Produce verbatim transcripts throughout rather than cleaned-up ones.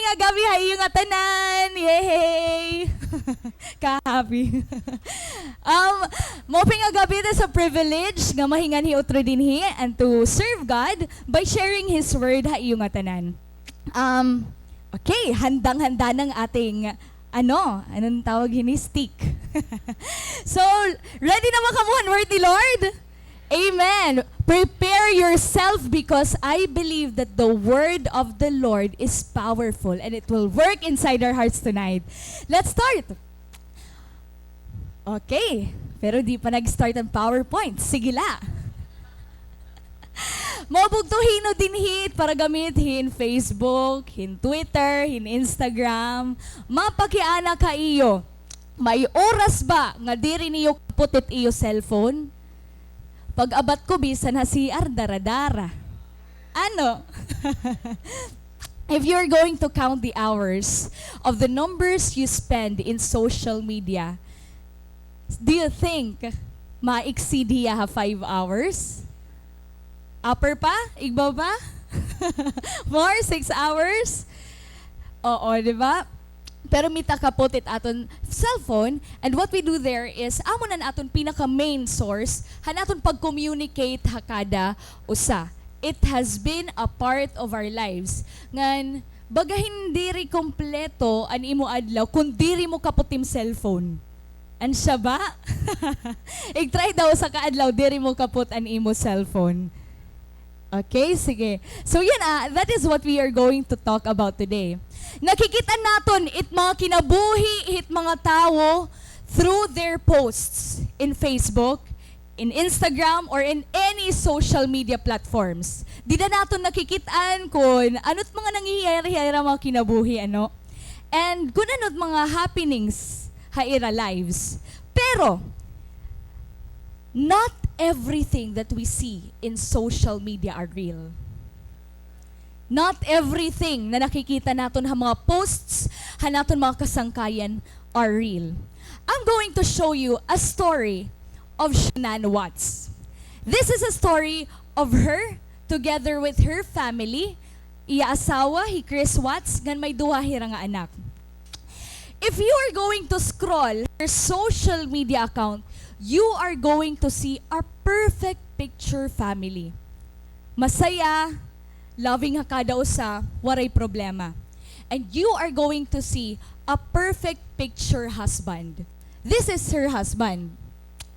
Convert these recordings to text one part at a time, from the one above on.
nga gab-i ha iyo ngatanan. Yay! Ka-happy. Um, maupay nga gab-i, it is a privilege nga mahinganhi utro dinhi and to serve God by sharing His Word ha iyo ngatanan. Um, okay, handang-handa na an ating, ano, anong tawag hini? Stick. So, ready na ba kamo han word ni Lord? Amen. Prepare yourself because I believe that the word of the Lord is powerful and it will work inside our hearts tonight. Let's start. Okay. Pero di pa nag-start an PowerPoint. Sige la. Mga bugto, hin-o dinhi it paragamit hin Facebook, hin Twitter, hin Instagram? Mapakiana ha iyo. May oras ba nga diri niyo kapot it iyo cellphone? Pag-abat ko, bisan ha C R, dara-dara. Ano? If you're going to count the hours of the numbers you spend in social media, do you think ma-exceed hiya ha five hours? Upper pa? Igbaba? More? Six hours? Oo, di ba? Pero may takapot it aton cellphone, and what we do there is, amo na an aton pinaka main source han aton pag-communicate ha kada usa. It has been a part of our lives. Ngan, baga hin diri kompleto an imo adlaw kon diri mo kapot im cellphone. An siya ba? Ig-try daw usa ka adlaw, diri mo kapot an imo cellphone. Okay, sige. So, yan, ah, that is what we are going to talk about today. Nakikita naton it mga kinabuhi hit mga tawo through their posts in Facebook, in Instagram, or in any social media platforms. Dida naton nakikit-an kon ano't mga nangyayari ha ira mga kinabuhi, ano? And kon ano't mga happenings ha ira lives. Pero, not everything that we see in social media are real. Not everything na nakikita naton ha mga posts han aton mga kasangkayan are real. I'm going to show you a story of Shanann Watts. This is a story of her together with her family, iya asawa, hi Chris Watts, ngan may duha hira nga anak. If you are going to scroll her social media account, you are going to see a perfect picture family. Masaya, loving ha kada usa, waray problema. And you are going to see a perfect picture husband. This is her husband.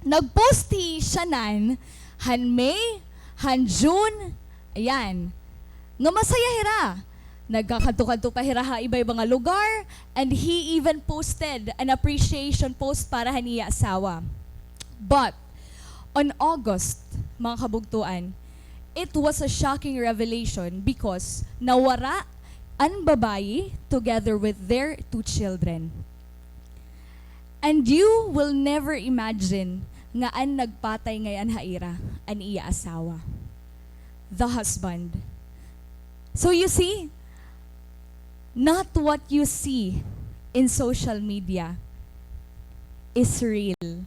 Nag-post hi Shanann han May, han June, ayan, nga masaya hira. Nagkakadto-kadto pa hira ha iba-iba nga lugar, and he even posted an appreciation post para han iya asawa. But, on August, mga kabugtuan, it was a shocking revelation because nawara an babayi together with their two children. And you will never imagine nga an nagpatay ngay-an ha ira, an iya asawa. The husband. So you see, not what you see in social media is real.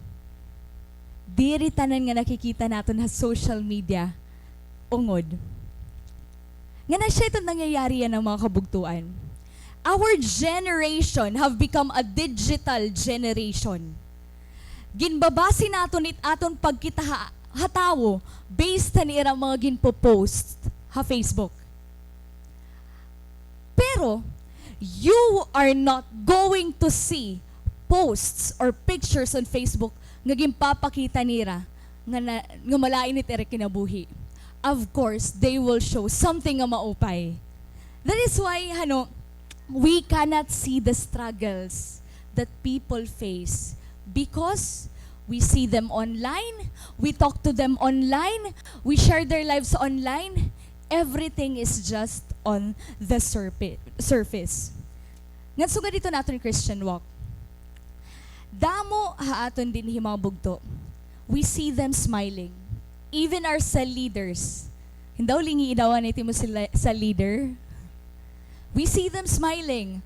Diri tanan nga nakikita naton ha social media ungod. Nga na siya ito nangyayari yana mga kabugtuan. Our generation have become a digital generation. Ginbabase naton it aton pagkita ha, ha tawo based han ira mga ginpo-post ha Facebook. Pero, you are not going to see posts or pictures on Facebook nga ginpapakita nira nga na, nga malain it ira kinabuhi. Of course, they will show something nga maupay. That is why, hano, we cannot see the struggles that people face because we see them online, we talk to them online, we share their lives online. Everything is just on the surpa-, surface. Ngan sugad hito naton Christian walk. Damo ha aton dinhi mga bugto. We see them smiling. Even our cell leaders. Hindaw lingi idawan iti mo sila, cell leader. We see them smiling.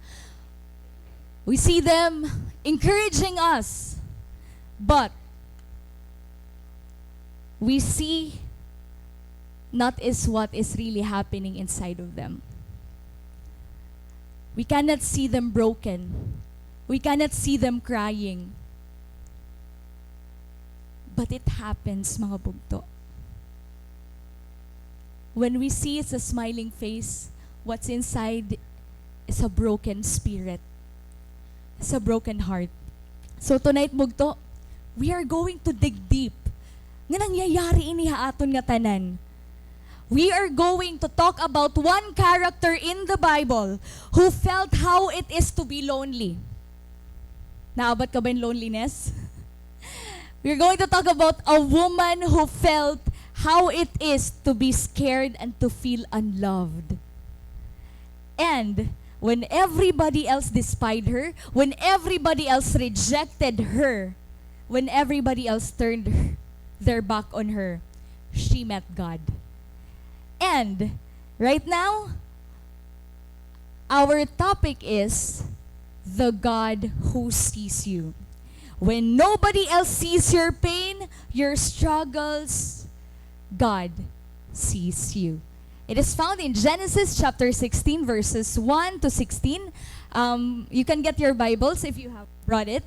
We see them encouraging us. But we see not is what is really happening inside of them. We cannot see them broken. We cannot see them crying. But it happens, mga bugto. When we see it's a smiling face, what's inside is a broken spirit. It's a broken heart. So tonight, bugto, we are going to dig deep. Nga nangyayari ini ha aton nga tanan. We are going to talk about one character in the Bible who felt how it is to be lonely. Naabot ka ba hin loneliness? We're going to talk about a woman who felt how it is to be scared and to feel unloved. And when everybody else despised her, when everybody else rejected her, when everybody else turned their back on her, she met God. And right now, our topic is the God who sees you. When nobody else sees your pain, your struggles, God sees you. It is found in Genesis chapter sixteen, verses one to sixteen. Um, you can get your Bibles if you have brought it.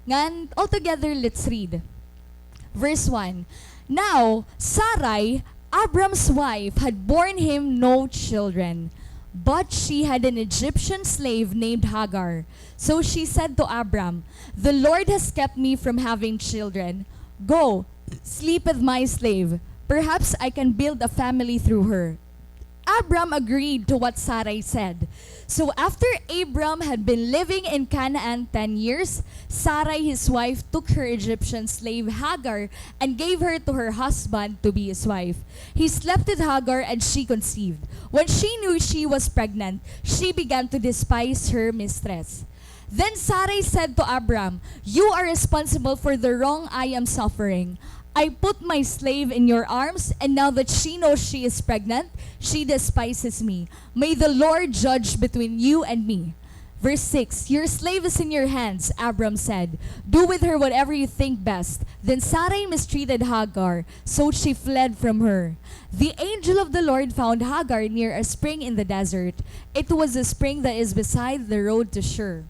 Ngan, all together, let's read. Verse one. Now, Sarai, Abram's wife, had borne him no children, but she had an Egyptian slave named Hagar. So she said to Abram, "The Lord has kept me from having children. Go, sleep with my slave. Perhaps I can build a family through her." Abram agreed to what Sarai said. So after Abram had been living in Canaan ten years, Sarai, his wife, took her Egyptian slave Hagar and gave her to her husband to be his wife. He slept with Hagar and she conceived. When she knew she was pregnant, she began to despise her mistress. Then Sarai said to Abram, "You are responsible for the wrong I am suffering. I put my slave in your arms, and now that she knows she is pregnant, she despises me. May the Lord judge between you and me." Verse six, "Your slave is in your hands," Abram said. "Do with her whatever you think best." Then Sarai mistreated Hagar, so she fled from her. The angel of the Lord found Hagar near a spring in the desert. It was the spring that is beside the road to Shur.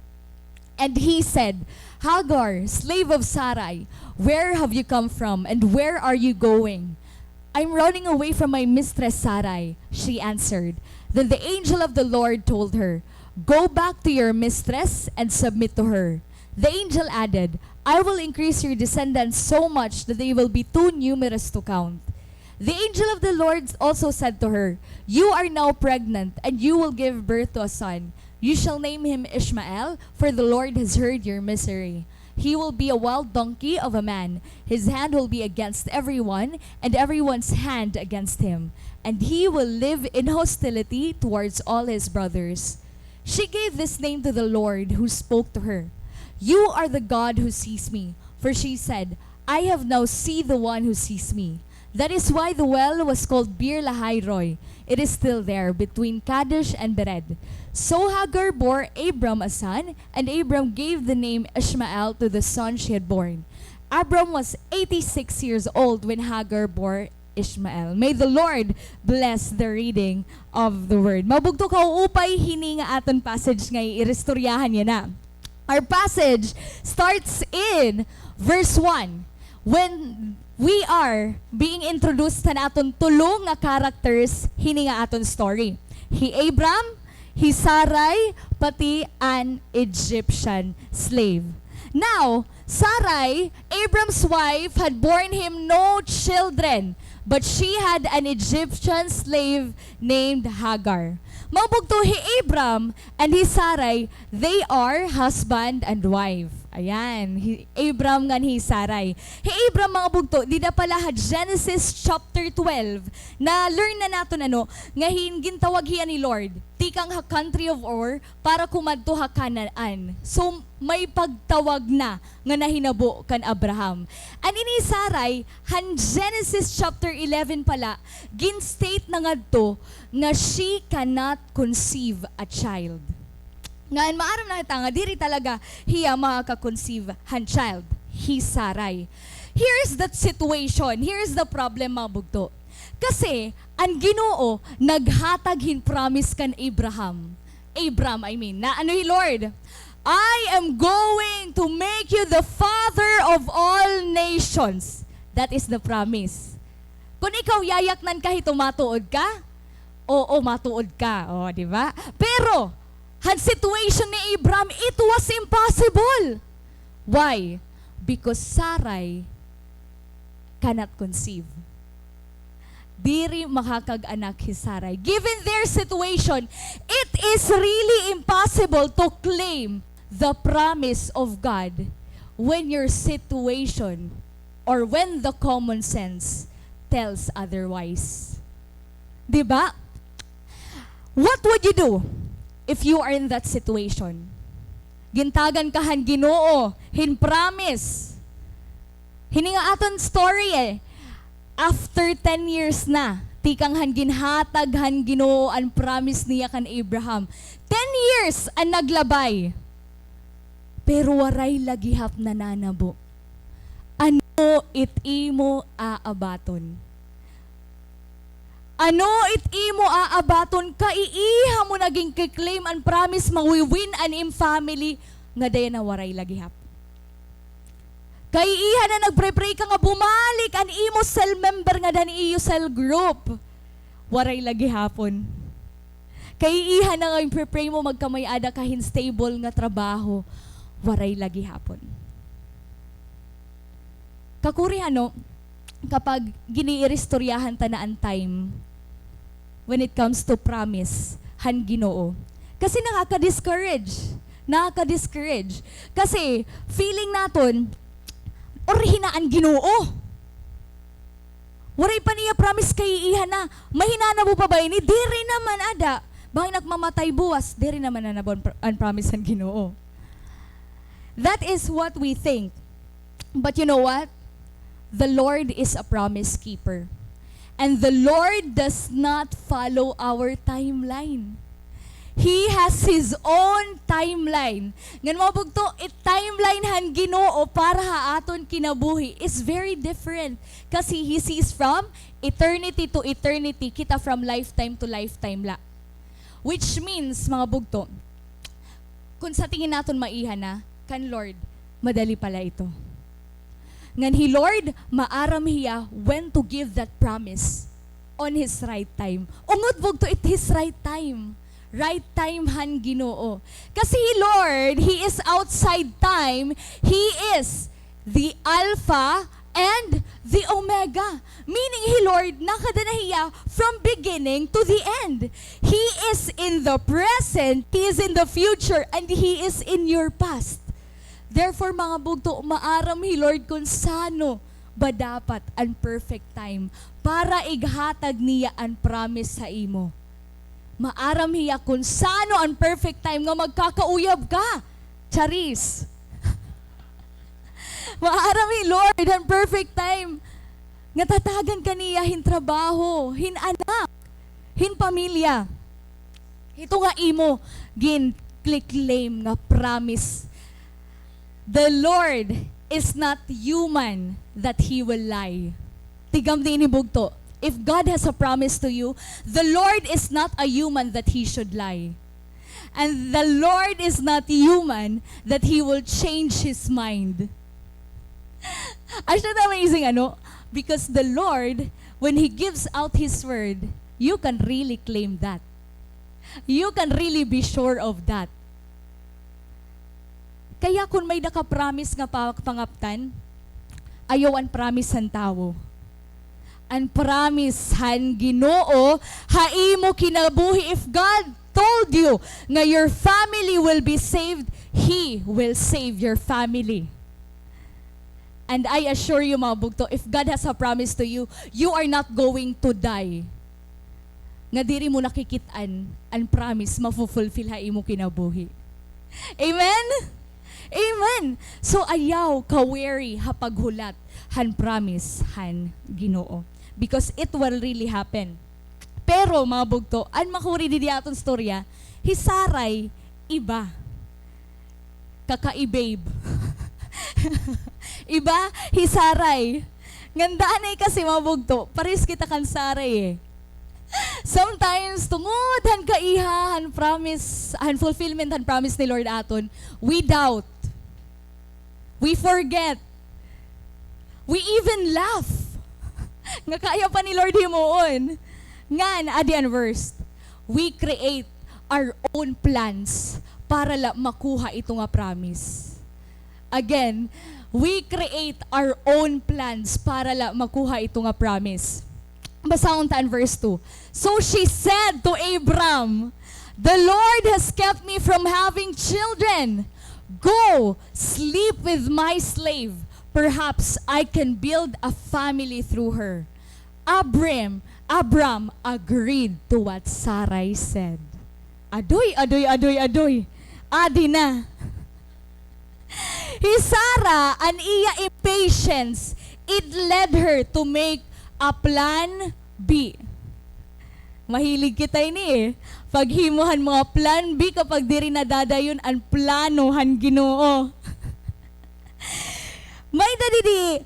And he said, "Hagar, slave of Sarai, where have you come from, and where are you going?" "I'm running away from my mistress Sarai," she answered. Then the angel of the Lord told her, "Go back to your mistress and submit to her." The angel added, "I will increase your descendants so much that they will be too numerous to count." The angel of the Lord also said to her, "You are now pregnant, and you will give birth to a son. You shall name him Ishmael, for the Lord has heard your misery. He will be a wild donkey of a man. His hand will be against everyone, and everyone's hand against him. And he will live in hostility towards all his brothers." She gave this name to the Lord who spoke to her. "You are the God who sees me." For she said, "I have now seen the one who sees me." That is why the well was called Beer-lahai-roi. It is still there, between Kadesh and Bered. So Hagar bore Abram a son, and Abram gave the name Ishmael to the son she had born. Abram was eighty-six years old when Hagar bore Ishmael. May the Lord bless the reading of the word. Mga bugto, kauupay hini nga aton passage nga iiristoryahan yana. Our passage starts in verse one, when we are being introduced han aton tulo nga characters hini nga aton story. Hi Abram, hi Sarai, pati an Egyptian slave. Now, Sarai, Abram's wife, had borne him no children, but she had an Egyptian slave named Hagar. Mga bugto, hi Abram and hi Sarai, they are husband and wife. Ayan, hi Abram ngan hi Sarai. Hi Abram, mga bugto, dida pa la ha Genesis chapter twelve, na-learn na naton, ano, nga hin-, gintawag hiya ni Lord tikang ha country of Ur para kumadto ha Canaan. So, may pagtawag na nga nahinabo kan Abraham. An ini hi Sarai, han Genesis chapter eleven pa la, gin-state na ngadto nga she cannot conceive a child. Ngan maaram na kita nga diri talaga hiya makaka-conceive han child, hi Sarai. Here's the situation, here's the problem, mga bugto. Kasi an Ginoo naghatag hin promise kan Abraham. Abram, I mean, naano hi Lord, "I am going to make you the father of all nations." That is the promise. Kun ikaw yayaknan ka hito, matuod ka? Oo, matuod ka. O, di ba? Pero, han situation ni Abram, it was impossible. Why? Because Sarai cannot conceive. Diri makakag-anak hi Sarai. Given their situation, it is really impossible to claim the promise of God when your situation or when the common sense tells otherwise. Di ba? What would you do if you are in that situation? Gintagan ka han Ginoo hin promise. Hini nga aton story, eh. After ten years na, tikang han ginhatag han Ginoo an promise niya kan Abraham. Ten years an naglabay. Pero waray la gihap nananabo. Ano it imo aabaton? Ano it imo aabaton? Kaiiha mo na ginki-claim an promise, mawi-win an im family, ngada yana waray la gihap. Kaiiha na nagpre-pray ka nga bumalik an imo cell member ngada han iyo cell group, waray la gihapon. Kaiiha na nga ginpre-pray mo magkamay-ada ka hin stable nga trabaho, waray la gihapon. Kakuri, ano, kapag giniiristoryahan ta na an time when it comes to promise han Ginoo. Kasi nakaka-discourage. Nakaka-discourage. Kasi feeling naton, urhi na an Ginoo. Waray pa niya promise, kaiiha na. Mahinanabo pa ba ini? Diri naman, ada. Bangin ak mamatay buwas, diri naman nanabo an pr-, an promise han Ginoo. That is what we think. But you know what? The Lord is a promise keeper. And the Lord does not follow our timeline. He has His own timeline. Ngan, mga bugto, it timeline han Ginoo para ha aton kinabuhi is very different. Kasi He sees from eternity to eternity, kita from lifetime to lifetime la. Which means, mga bugto, kun sa tingin naton maiha na, kan Lord, madali pala ito. Ngan hi Lord, maaram hiya when to give that promise on His right time. Ungod, bugto, it His right time. Right time han Ginoo. Kasi hi Lord, He is outside time. He is the Alpha and the Omega. Meaning, hi Lord, nakada na hiya from beginning to the end. He is in the present, He is in the future, and He is in your past. Therefore, mga bugto, maaram hi Lord kun sano ba dapat an perfect time para ighatag niya an promise ha imo. Maaram hiya kun sano an perfect time nga magkakauyab ka. Charis. Maaram hi Lord an perfect time nga tatagan ka niya hin trabaho, hin anak, hin pamilya. Ito nga imo gin-claim nga promise. The Lord is not human that He will lie. Tigamni ini, bugto. If God has a promise to you, the Lord is not a human that He should lie. And the Lord is not human that He will change His mind. Isn't that amazing, ano? Because the Lord, when He gives out His word, you can really claim that. You can really be sure of that. Kaya kun may-ada ka promise nga pa-, pangaptan, ayaw an promise han tawo. An promise han Ginoo ha imo kinabuhi, if God told you nga your family will be saved, He will save your family. And I assure you, mga bugto, if God has a promise to you, you are not going to die nga diri mo nakikit-an an promise mafulfill ha imo kinabuhi. Amen? Amen. So, ayaw ka-weary ha paghulat han promise han Ginoo, because it will really happen. Pero, mga bugto, an makuri didi aton storya, hi Sarai iba. Kaka-Babe. Iba hi Sarai. Ngan danay kasi, mga bugto, parehas kita kan Sarai, eh. Sometimes, tungod han kaiha han promise, han fulfillment han promise ni Lord aton, we doubt. We forget. We even laugh. Nga kaya pa ni Lord himuon. Ngan, adi an worst. We create our own plans para la makuha ito nga promise. Again, we create our own plans para la makuha ito nga promise. Basahon ta an verse two. So she said to Abram, "The Lord has kept me from having children. Go, sleep with my slave. Perhaps I can build a family through her." Abram, Abram agreed to what Sarai said. Adoy, adoy, adoy, adoy. Adi na. Hi Sarah, an iya impatience, it led her to make a plan B. Mahilig kita ini eh. Paghimo han mga plan B kapag diri nadadayon an plano han Ginoo. May-ada didi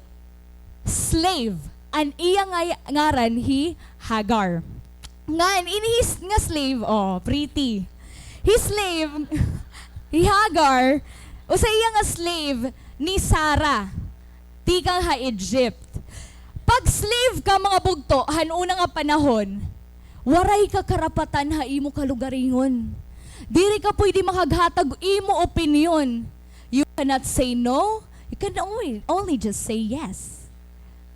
slave, an iya nga-, ngaran hi Hagar. Ngan, ini his-, nga slave, oh, pretty. Hi slave, hi Hagar, usa iya nga slave ni Sarah, tikang ha Egypt. Pag slave ka, mga bugto, han una nga panahon, waray ka karapatan ha imo kalugaringon. Diri ka pwede makaghatag imo opinyon. You cannot say no. You can only, only just say yes.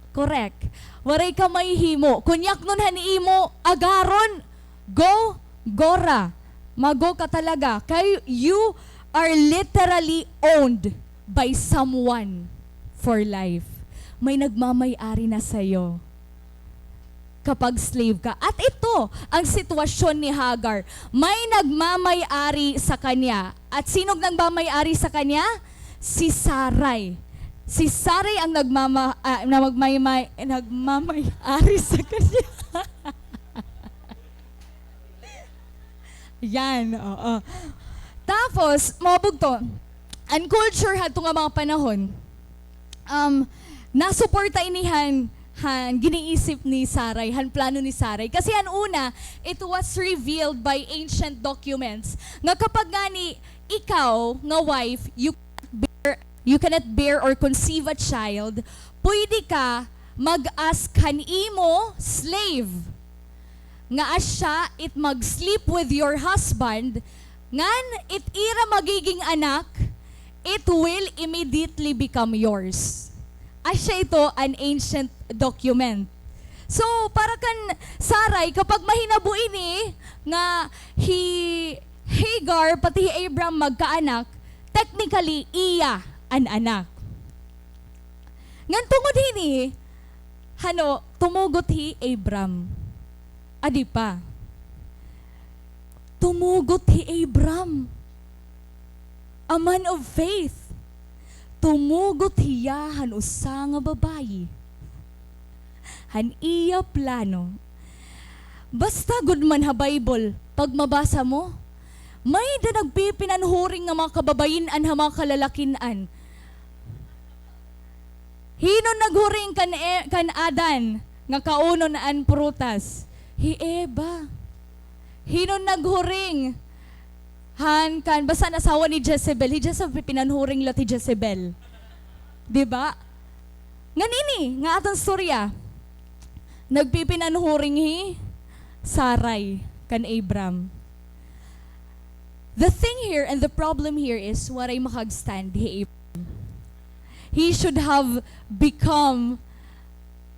Correct. Waray ka mahihimo. Kon yaknon han imo, agaron, go, gora. Mago ka talaga. Kay you are literally owned by someone for life. May nagmamay-ari na sa'yo kapag slave ka. At ito ang sitwasyon ni Hagar. May nagmamay-ari sa kanya. At sinong nagmamay-ari sa kanya? Si Sarai. Si Sarai ang nagmama-, ah, na magmaymay-, nagmamay-ari sa kanya. Yan, oo. Tapos, mga bugto, an culture hadto nga mga panahon, um, nasuporta ini han, han giniisip ni Sarai, han plano ni Sarai. Kasi han una, it was revealed by ancient documents nga kapag ngani ikaw nga wife, you cannot bear, you cannot bear or conceive a child, pwede ka mag-ask han imo slave nga asya it mag-sleep with your husband, ngan it ira magiging anak, it will immediately become yours. Asya ito an ancient document. So, para kan Sarai, kapag mahinabo ini nga hi Hagar pati hi Abram magkaanak, technically, iya an anak. Ngan tungod hini, hano, tumugot hi Abram. Adi pa. Tumugot hi Abram. A man of faith. Tumugot hiya han usa nga babayi. Han iya plano. Basta gud man ha Bible, pag mabasa mo, may-ada nagpipinanhuring nga mga kababayin-an ha mga kalalakin-an. Hin-o an naghuring kan E-, kan Adan nga kaunon an prutas? Hi Eva. Hin-o an naghuring han kan, basta an asawa ni Jezebel? Hi Jezebel, pinanhuring la hi Jezebel. Di ba? Ngan ini nga aton storya, nagpipinanhuring hi Sarai kan Abram. The thing here and the problem here is waray makag-stand hi Abram. He should have become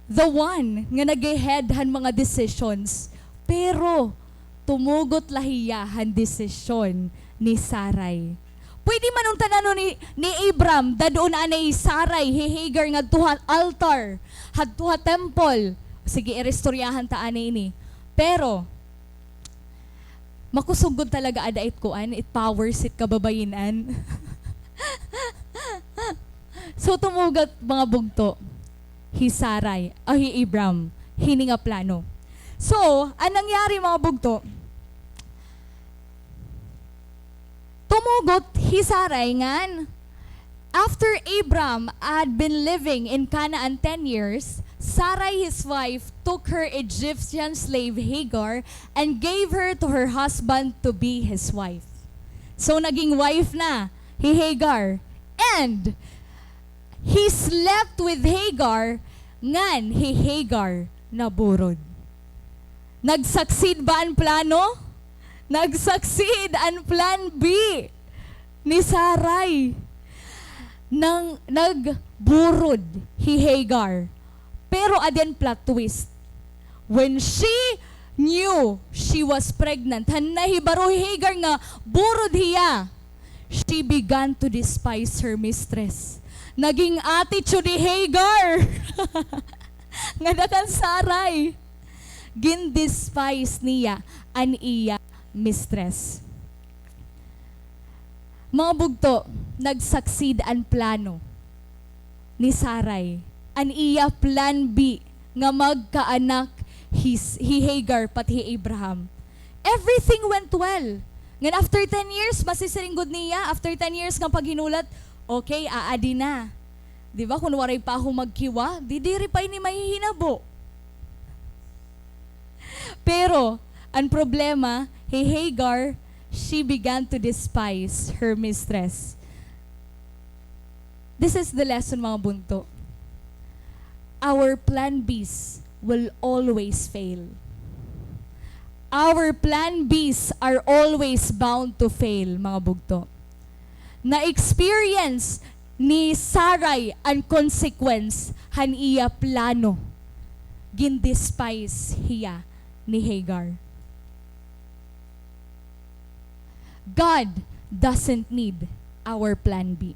the one nga nag-head han mga decisions. Pero tumugot la hiya han desisyon ni Sarai. Pwede man unta nano ni, ni Abram, dad-on anay hi Sarai, hi Hagar ngadto ha altar, hadto ha temple. Sige, iristoryahan ta anay ini. Pero, makusog gud talaga ada it kuan, it powers it kababayin-an. So, tumugot, mga bugto, hi Sarai, ah, hi Abram, hini nga plano. So, an nangyari, mga bugto, tumugot hi Sarai ngan, after Abram had been living in Canaan ten years, Sarai, his wife, took her Egyptian slave Hagar and gave her to her husband to be his wife. So, naging wife na hi Hagar. And he slept with Hagar, ngan hi Hagar naburod. Nag-succeed ba an plano? Nag-succeed an plan B ni Sarai. Nang, nagburod hi Hagar. Pero adi an plot twist. When she knew she was pregnant, han nahibaro hi Hagar nga burod hiya, she began to despise her mistress. Naging attitude ni Hagar ngada kan Sarai. Gin-despise niya an iya mistress. Mga bugto, nag-succeed an plano ni Sarai. An iya plan B nga magkaanak his, hi Hagar pati hi Abraham. Everything went well. Ngan after ten years, masisiring gud niya, after ten years nga paghinulat, okay, aadi na. Di ba, kun waray pa ako magkiwa, di diri pa ini mahihinabo. Pero, an problema, hi Hagar, she began to despise her mistress. This is the lesson, mga bugto. Our plan Bs will always fail. Our plan Bs are always bound to fail, mga bugto. Na-experience ni Sarai an consequence han iya plano. Gin-despise hiya ni Hagar. God doesn't need our plan B.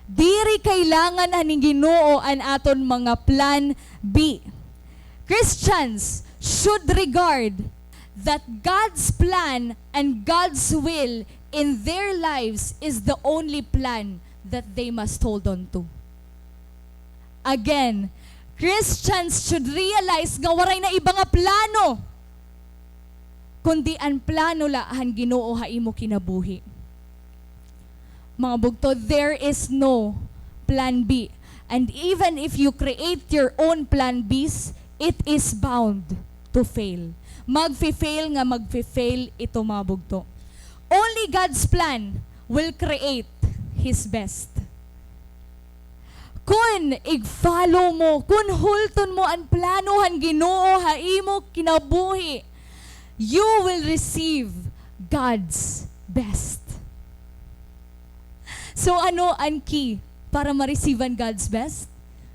Diri kailangan han Ginoo an aton mga plan B. Christians should regard that God's plan and God's will in their lives is the only plan that they must hold on to. Again, Christians should realize nga waray na iba nga plano, kundi an plano la han Ginoo ha imo kinabuhi. Mga bugto, there is no plan B. And even if you create your own plan Bs, it is bound to fail. Magfe-fail nga magfe-fail ito, mga bugto. Only God's plan will create His best. Kun ig-follow mo, kun hulton mo an plano han Ginoo ha imo kinabuhi, you will receive God's best. So, ano an key para ma-receive an God's best?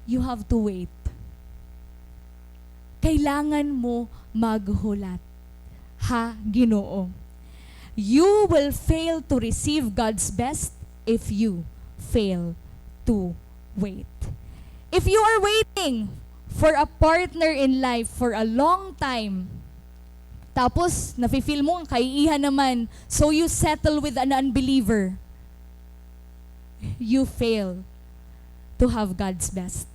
You have to wait. Kailangan mo maghulat ha Ginoo. You will fail to receive God's best if you fail to wait. If you are waiting for a partner in life for a long time, tapos nafe-feel mo nga kaiiha naman, so you settle with an unbeliever, you fail to have God's best.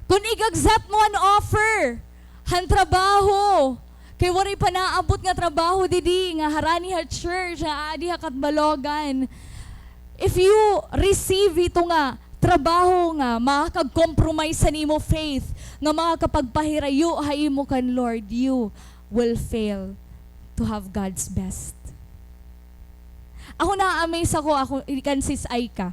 Kun ig-accept mo an offer han trabaho, kay waray pa naabot nga trabaho didi nga harani ha church, nga aadi ha Catbalogan, if you receive ito nga trabaho nga makakag-compromise han imo faith, nga makakapagpahirayo ha imo kan Lord, you will fail to have God's best. Ako, na-amaze ako, ako, kan Sis Aika.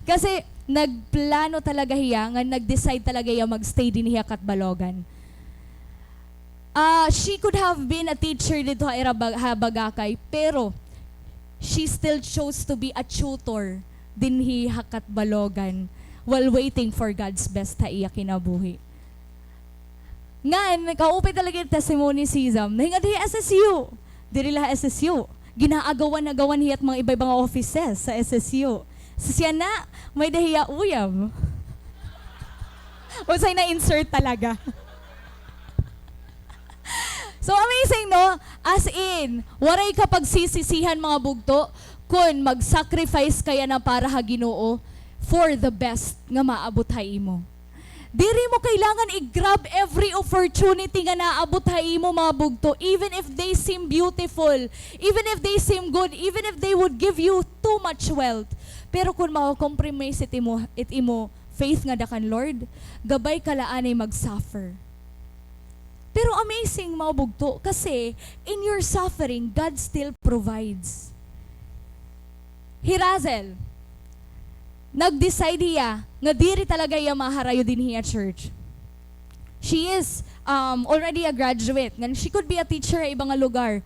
Kasi nagplano talaga hiya, nga nag-decide talaga hiya mag-stay dinhi ha Catbalogan. Ah, she could have been a teacher didto ha ira Bag-, ha Bagacay, pero she still chose to be a tutor dinhi ha Catbalogan while waiting for God's best ha iya kinabuhi. Ngan, kaupay talaga it testimony ni Sizam. Nahingad hiya S S U. Diri la ha S S U. Ginaagawan-agawan hiya it mga iba-iba nga offices sa S S U. So, siya na, may-ada hiya uyab. Unsay na-insert talaga. So, amazing, no? As in, waray ka pagsisisihan, mga bugto, kun mag-sacrifice ka yana para ha Ginoo for the best nga maabot ha imo. Diri mo kailangan i-grab every opportunity nga naabot ha imo, mga bugto, even if they seem beautiful, even if they seem good, even if they would give you too much wealth. Pero kun mako-compromise it imo, it imo faith ngada kan Lord, gabay ka la anay mag-suffer. Pero amazing, mga bugto, kasi in your suffering, God still provides. Hi Razel, nag-decide hiya nga diri talaga hiya maharayo dinhi ha church. She is, um, already a graduate. Ngan she could be a teacher ha iba nga lugar.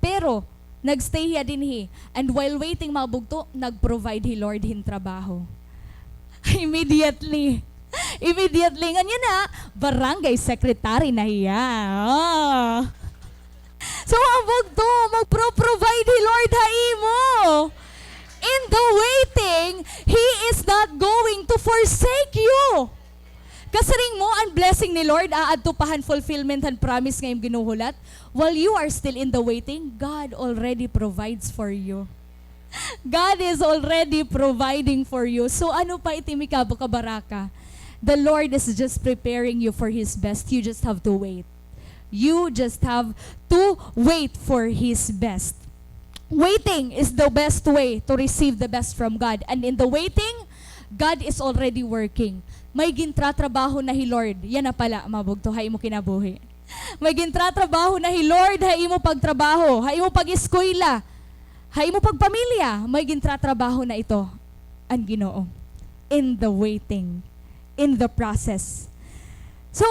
Pero, nag-stay hiya dinhi. And while waiting, mga bugto, nag-provide hi Lord hin trabaho. Immediately. Immediately. Ngan yana, barangay secretary na hiya. Oh. So, mga bugto, magpro-provide hi Lord ha imo. In the waiting, He is not going to forsake you. Kasiring mo, an blessing ni Lord, aadto pa han fulfillment han promise nga im ginhuhulat. While you are still in the waiting, God already provides for you. God is already providing for you. So, ano pa it im ikabukabaraka? The Lord is just preparing you for His best. You just have to wait. You just have to wait for His best. Waiting is the best way to receive the best from God. And in the waiting, God is already working. May gintratrabaho na hi Lord. Yana pala, mga bugto, ha imo kinabuhi. May gintratrabaho na hi Lord ha imo pagtrabaho, ha imo pag-eskwela, ha imo pagpamilya. May gintratrabaho na ito an Ginoo in the waiting, in the process. So,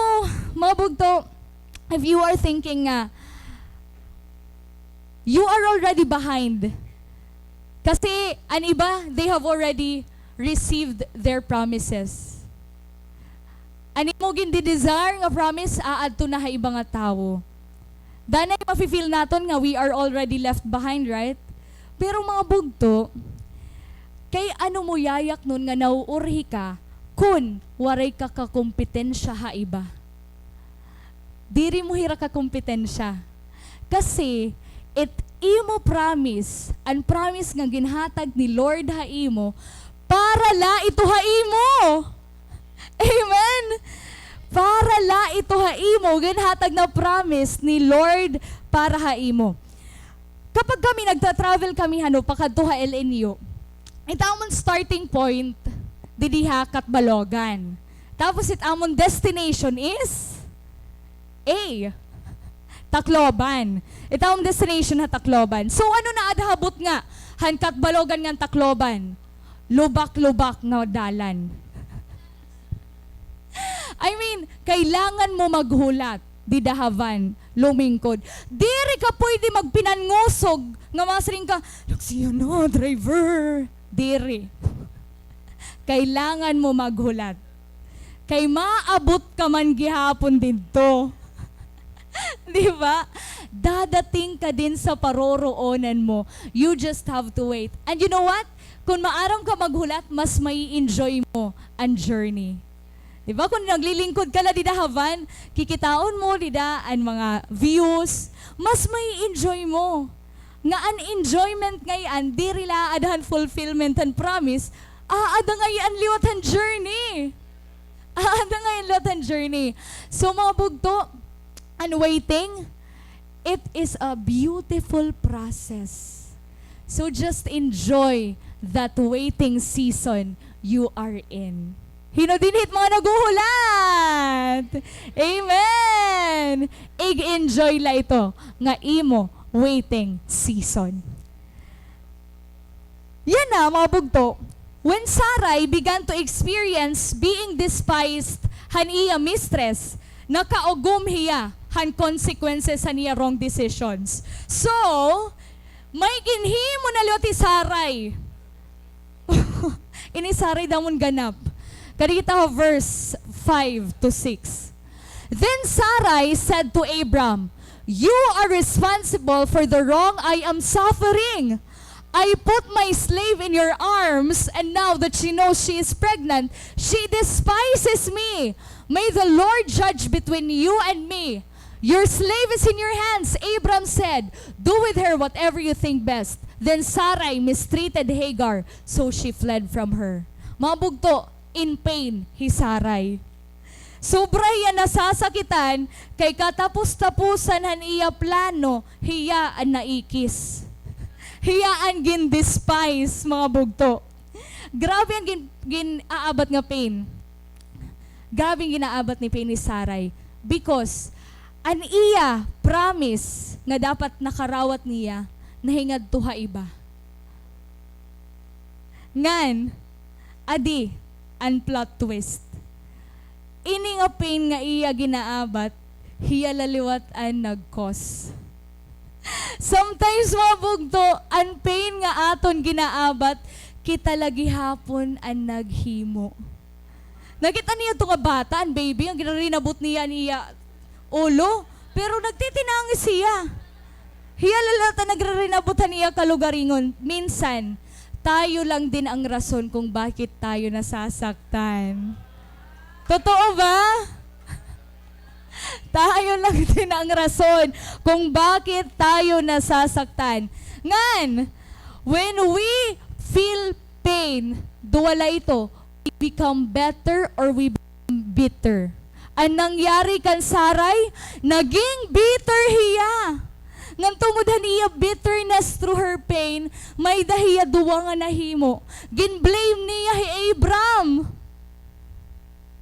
mga bugto, if you are thinking nga you are already behind, kasi an iba, they have already received their promises. An imo gindi-desire nga promise, aadto na ha iba nga tawo. Danay mafi-feel naton nga we are already left behind, right? Pero mga bugto, kay ano mo yayaknon nga nauurhi ka kun waray ka kakompetensya ha iba? Diri mo hira kakompetensya. Kasi, it imo promise, an promise nga ginhatag ni Lord ha imo, para la ito ha imo. Amen? Para la ito ha imo, ginhatag na promise ni Lord para ha imo. Kapag kami, nagta-travel kami, hano, pakadto ha L N U, it amon starting point, didi ha Catbalogan. Tapos it amon destination is A, Tacloban. It amon destination ha Tacloban. So, ano na ada ha butnga han Catbalogan ngan Tacloban? Lubak-lubak nga dalan. I mean, kailangan mo maghulat dida ha van, lumingkod. Diri ka pwede magpinangusog nga masiring ka, "Laksihan na, driver." Diri. Kailangan mo maghulat. Kay maabot ka man gihapon didto. Di ba? Dadating ka din sa paroroonan mo. You just have to wait. And you know what? Kun maaram ka maghulat, mas mai-enjoy mo an journey. Di ba? Kun naglilingkod ka la dida ha van, kikitaon mo dida an mga views, mas mai-enjoy mo. Nga an enjoyment ngay-an, diri la aada han fulfillment han promise, aada ngay-an liwat han journey. Aada ngay-an liwat han journey. So, mga bugto, an waiting, it is a beautiful process. So, just enjoy that waiting season you are in. Hin-o dinhi it mga naghuhulat? Amen! Ig-enjoy la ito nga imo waiting season. Yana, mga bugto, when Sarai began to experience being despised han iya mistress, nakaugom hiya han consequences han iya wrong decisions. So, may ginhimo na liwat hi Sarai. Ini Sarai damon ganap. Kadi kita ha verse five to six. Then Sarai said to Abram, "You are responsible for the wrong I am suffering. I put my slave in your arms, and now that she knows she is pregnant, she despises me. May the Lord judge between you and me." "Your slave is in your hands," Abram said. "Do with her whatever you think best." Then Sarai mistreated Hagar, so she fled from her. Mga bugto, in pain hi Sarai. Sobra hiya nasasakitan, kay katapos-tapusan han iya plano, hiya an naikis. Hiya an gin-despise, mga bugto. Grabe an gin-, gin-aabat nga pain. Grabe an ginaabat ni pain ni Sarai. Because an iya promise nga dapat nakarawat niya, nahingadto ha iba. Ngan, adi an plot twist. Ini nga pain nga iya ginaabat, hiya la liwat an nag-cause. Sometimes, mga bugto, an pain nga aton ginaabat, kita la gihapon an naghimo. Nakita niyo ito nga bata, an baby, nga ginarinabot niya an iya ulo, pero nagtitinangis hiya. Hiya la liwat an nagririnabot han iya kalugaringon. Minsan, tayo lang din ang rason kung bakit tayo nasasaktan. Totoo ba? Tayo lang din ang rason kung bakit tayo nasasaktan. Ngan, when we feel pain, duwa la ito, we become better or we become bitter. An nangyari kan Sarai, naging bitter hiya. Ngan tungod han iya bitterness through her pain, may-ada hiya duwa nga nahimo. Gin-blame niya hi Abram.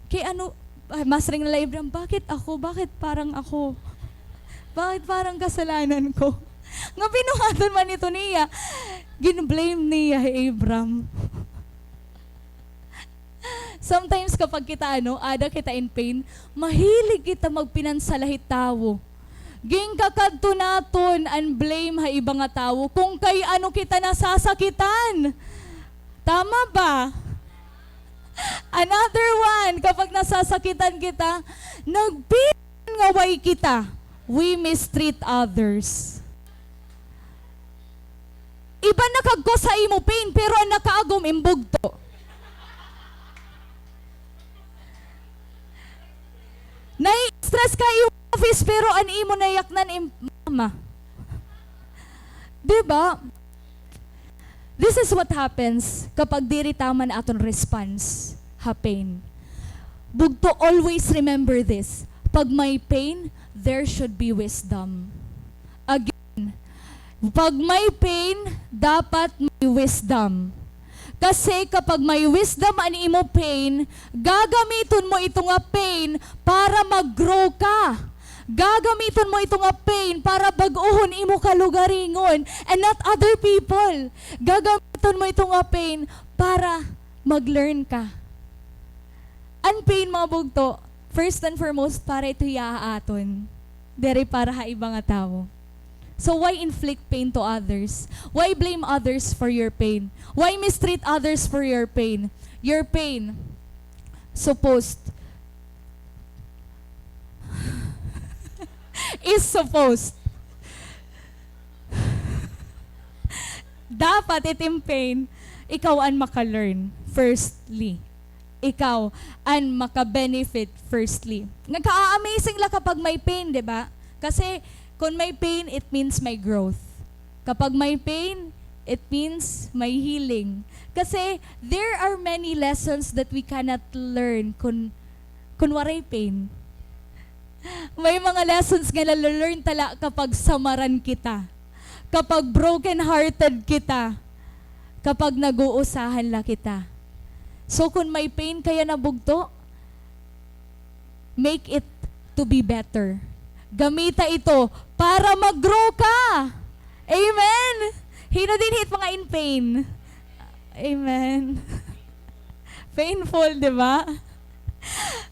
Kay ano, ah, masiring na la Abram, "Bakit ako? Bakit parang ako? Bakit parang kasalanan ko?" Nga binuhaton man ito niya. Gin-blame niya hi Abram. Sometimes kapag kita, ano, ada kita in pain, mahilig kita magpinansalahit tawo. Ginkakadto naton an blame ha iba nga tawo kung kay ano kita nasasakitan. Tama ba? Another one, kapag nasasakitan kita, nagpinanaway kita. We mistreat others. Iba nakag-cause ha imo pain, pero an nakaagom im bugto. Nai-stress ka ha imo office, pero an imo nayaknan im mama. Di ba? This is what happens kapag diri tama an aton response ha pain. Bugto, always remember this. Pag may pain, there should be wisdom. Again, pag may pain, dapat may wisdom. Kasi kapag may wisdom an imo pain, gagamiton mo ito nga pain para mag-grow ka. Gagamiton mo ito nga pain para bag-ohon imo kalugaringon and not other people. Gagamiton mo ito nga pain para mag-learn ka. An pain, mga bugto, first and foremost, para ito hiya ha aton. Diri para ha iba nga tawo. So why inflict pain to others? Why blame others for your pain? Why mistreat others for your pain? Your pain supposed is supposed. Dapat it im pain, ikaw an maka-learn firstly. Ikaw an maka-benefit firstly. Nagka-amazing la kapag may pain, di ba? Kasi kun may pain, it means may growth. Kapag may pain, it means may healing. Kasi there are many lessons that we cannot learn kun, kun waray pain. May mga lessons nga nale-learn ta la kapag samaran kita, kapag broken-hearted kita, kapag nag-uusahan la kita. So, kun may pain kaya na bugto, make it to be better. Gamita ito para mag-grow ka. Amen? Hin-o dinhi it mga in pain? Amen. Painful, di ba?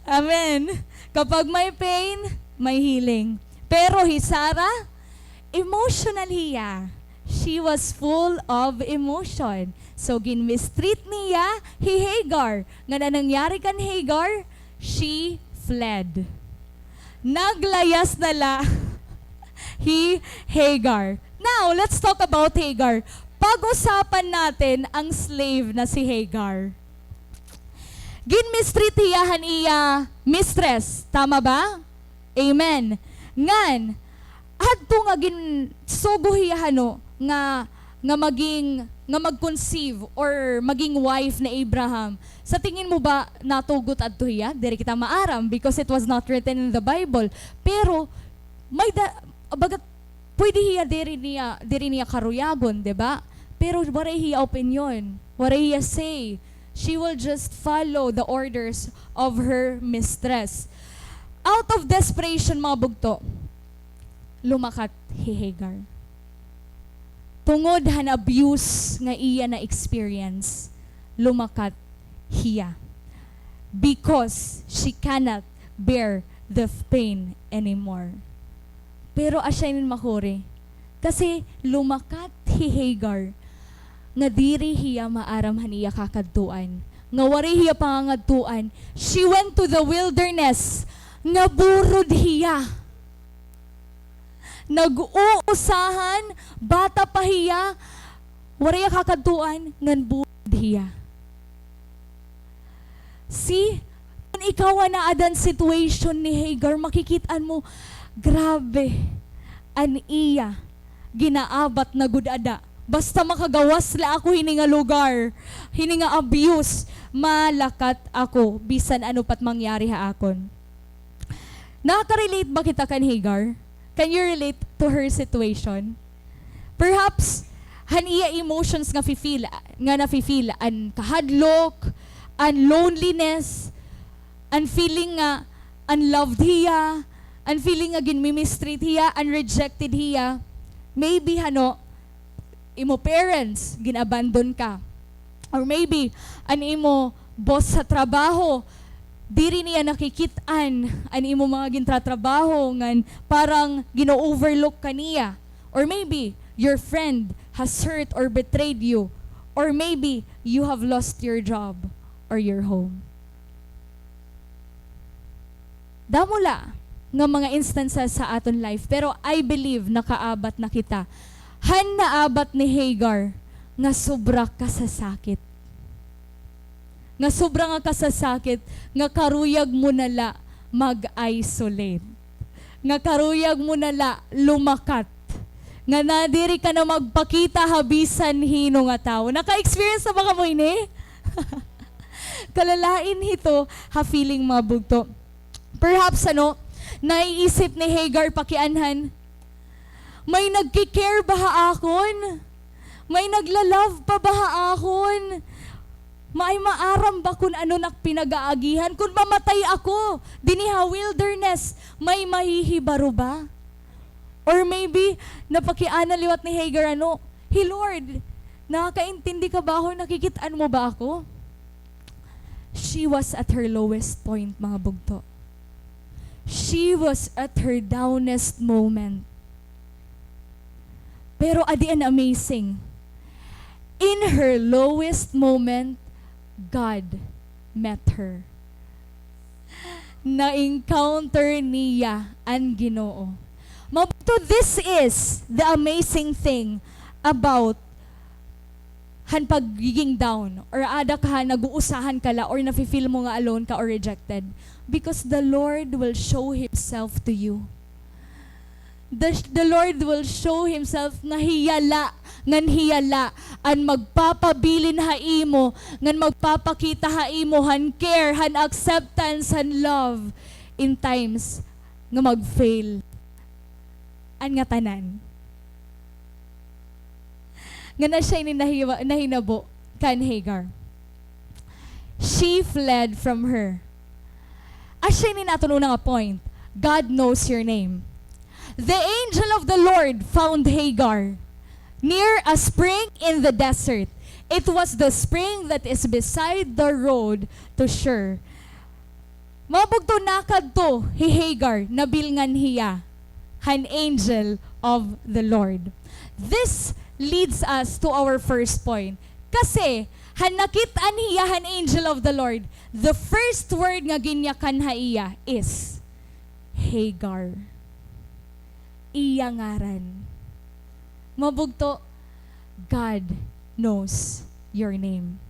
Amen. Kapag may pain, may healing. Pero hi Sarah, emotional hiya. She was full of emotion. So, gin-mistreat niya hi Hagar. Ngan an nangyari kan Hagar, she fled. Naglayas na la hi Hagar. Now, let's talk about Hagar. Pag-usapan natin ang slave na si Hagar. Gin-mistreat hiya han iya mistress. Tama ba? Amen. Ngan, hadto nga ginsugo hiya hano nga, nga maging nga mag-conceive or maging wife ni Abraham. Sa tingin mo ba natugot adto hiya? Diri kita maaram because it was not written in the Bible. Pero may da, bagat, pwede hiya diri niya, diri niya karuyagon, di ba? Pero waray hiya opinyon, waray hiya say. She will just follow the orders of her mistress. Out of desperation, mga bugto, lumakat hi Hagar. Tungod han abuse nga iya na-experience, lumakat hiya. Because she cannot bear the pain anymore. Pero asya inin makuri. Kasi lumakat hi Hagar nga diri hiya maaram han iya kakadtuan. Nga waray hiya pangangadtuan. She went to the wilderness. Nga burod hiya. Nag-uusahan, bata pa hiya, waray hiya kakadtuan, ngan burod hiya. See, kun ikaw an aada han situation ni Hagar, makikit-an mo, grabe, an iya ginaabat na gud ada. Basta makagawas la ako hini nga lugar, hini nga abuse, malakat ako, bisan ano pa it mangyari ha akon. Nakaka-relate ba kita kan Hagar? Can you relate to her situation? Perhaps, han iya emotions nga fi-feel, nga nafi-feel, an kahadlok, an loneliness, an feeling nga unloved hiya, an feeling nga ginmi-mistreat hiya, an rejected hiya. Maybe, hano, imo parents, gin-abandon ka. Or maybe, an imo boss sa trabaho, diri niya nakikit-an an imo mga gintratrabaho ngan parang gino-overlook ka niya. Or maybe, your friend has hurt or betrayed you. Or maybe, you have lost your job or your home. Damo la nga mga instances sa aton life, pero I believe nakaabat na kita han naabat ni Hagar nga sobra kasasakit. Nga sobra nga kasasakit, nga karuyag mo na la mag-isolate. Nga karuyag mo na la lumakat. Nga nadiri ka na magpakita ha bisan hin-o nga tawo. Naka-experience na ba kamo ini? Kalalain hito ha feeling, mga bugto. Perhaps, ano, naiisip ni Hagar pakianhan, may nagki-care ba ha akon? May nagla-love pa ba ha akon? May maaram ba kun ano an ak pinag-aagihan? Kun mamatay ako dinhi ha wilderness, may mahihibaro ba? Or maybe, napakiana liwat ni Hagar, ano, "Hey Lord, nakakaintindi ka ba ako? Nakikit-an mo ba ako?" She was at her lowest point, mga bugto. She was at her downest moment. Pero adi an amazing. In her lowest moment, God met her. Na-encounter niya an Ginoo. Mga bugto, this is the amazing thing about han pagiging down, or aada ka ha nag-uusahan ka la, or nafi-feel mo nga alone ka or rejected. Because the Lord will show Himself to you. The, the Lord will show Himself nga hiya la, ngan hiya la, an magpapabilin ha imo, ngan magpapakita ha imo han care, han acceptance, han love, in times nga mag-fail an ngatanan. Ngan asya ini nahiwa-, nahinabo kan Hagar. She fled from her. Asya ini an aton una nga point. God knows your name. The angel of the Lord found Hagar near a spring in the desert. It was the spring that is beside the road to Shur. Mga bugto, nakadto hi Hagar, nabilngan hiya han angel of the Lord. This leads us to our first point. Kasi, han nakit-an hiya han angel of the Lord, the first word nga ginyakan ha iya is Hagar. Iya ngaran. Mga bugto, God knows your name.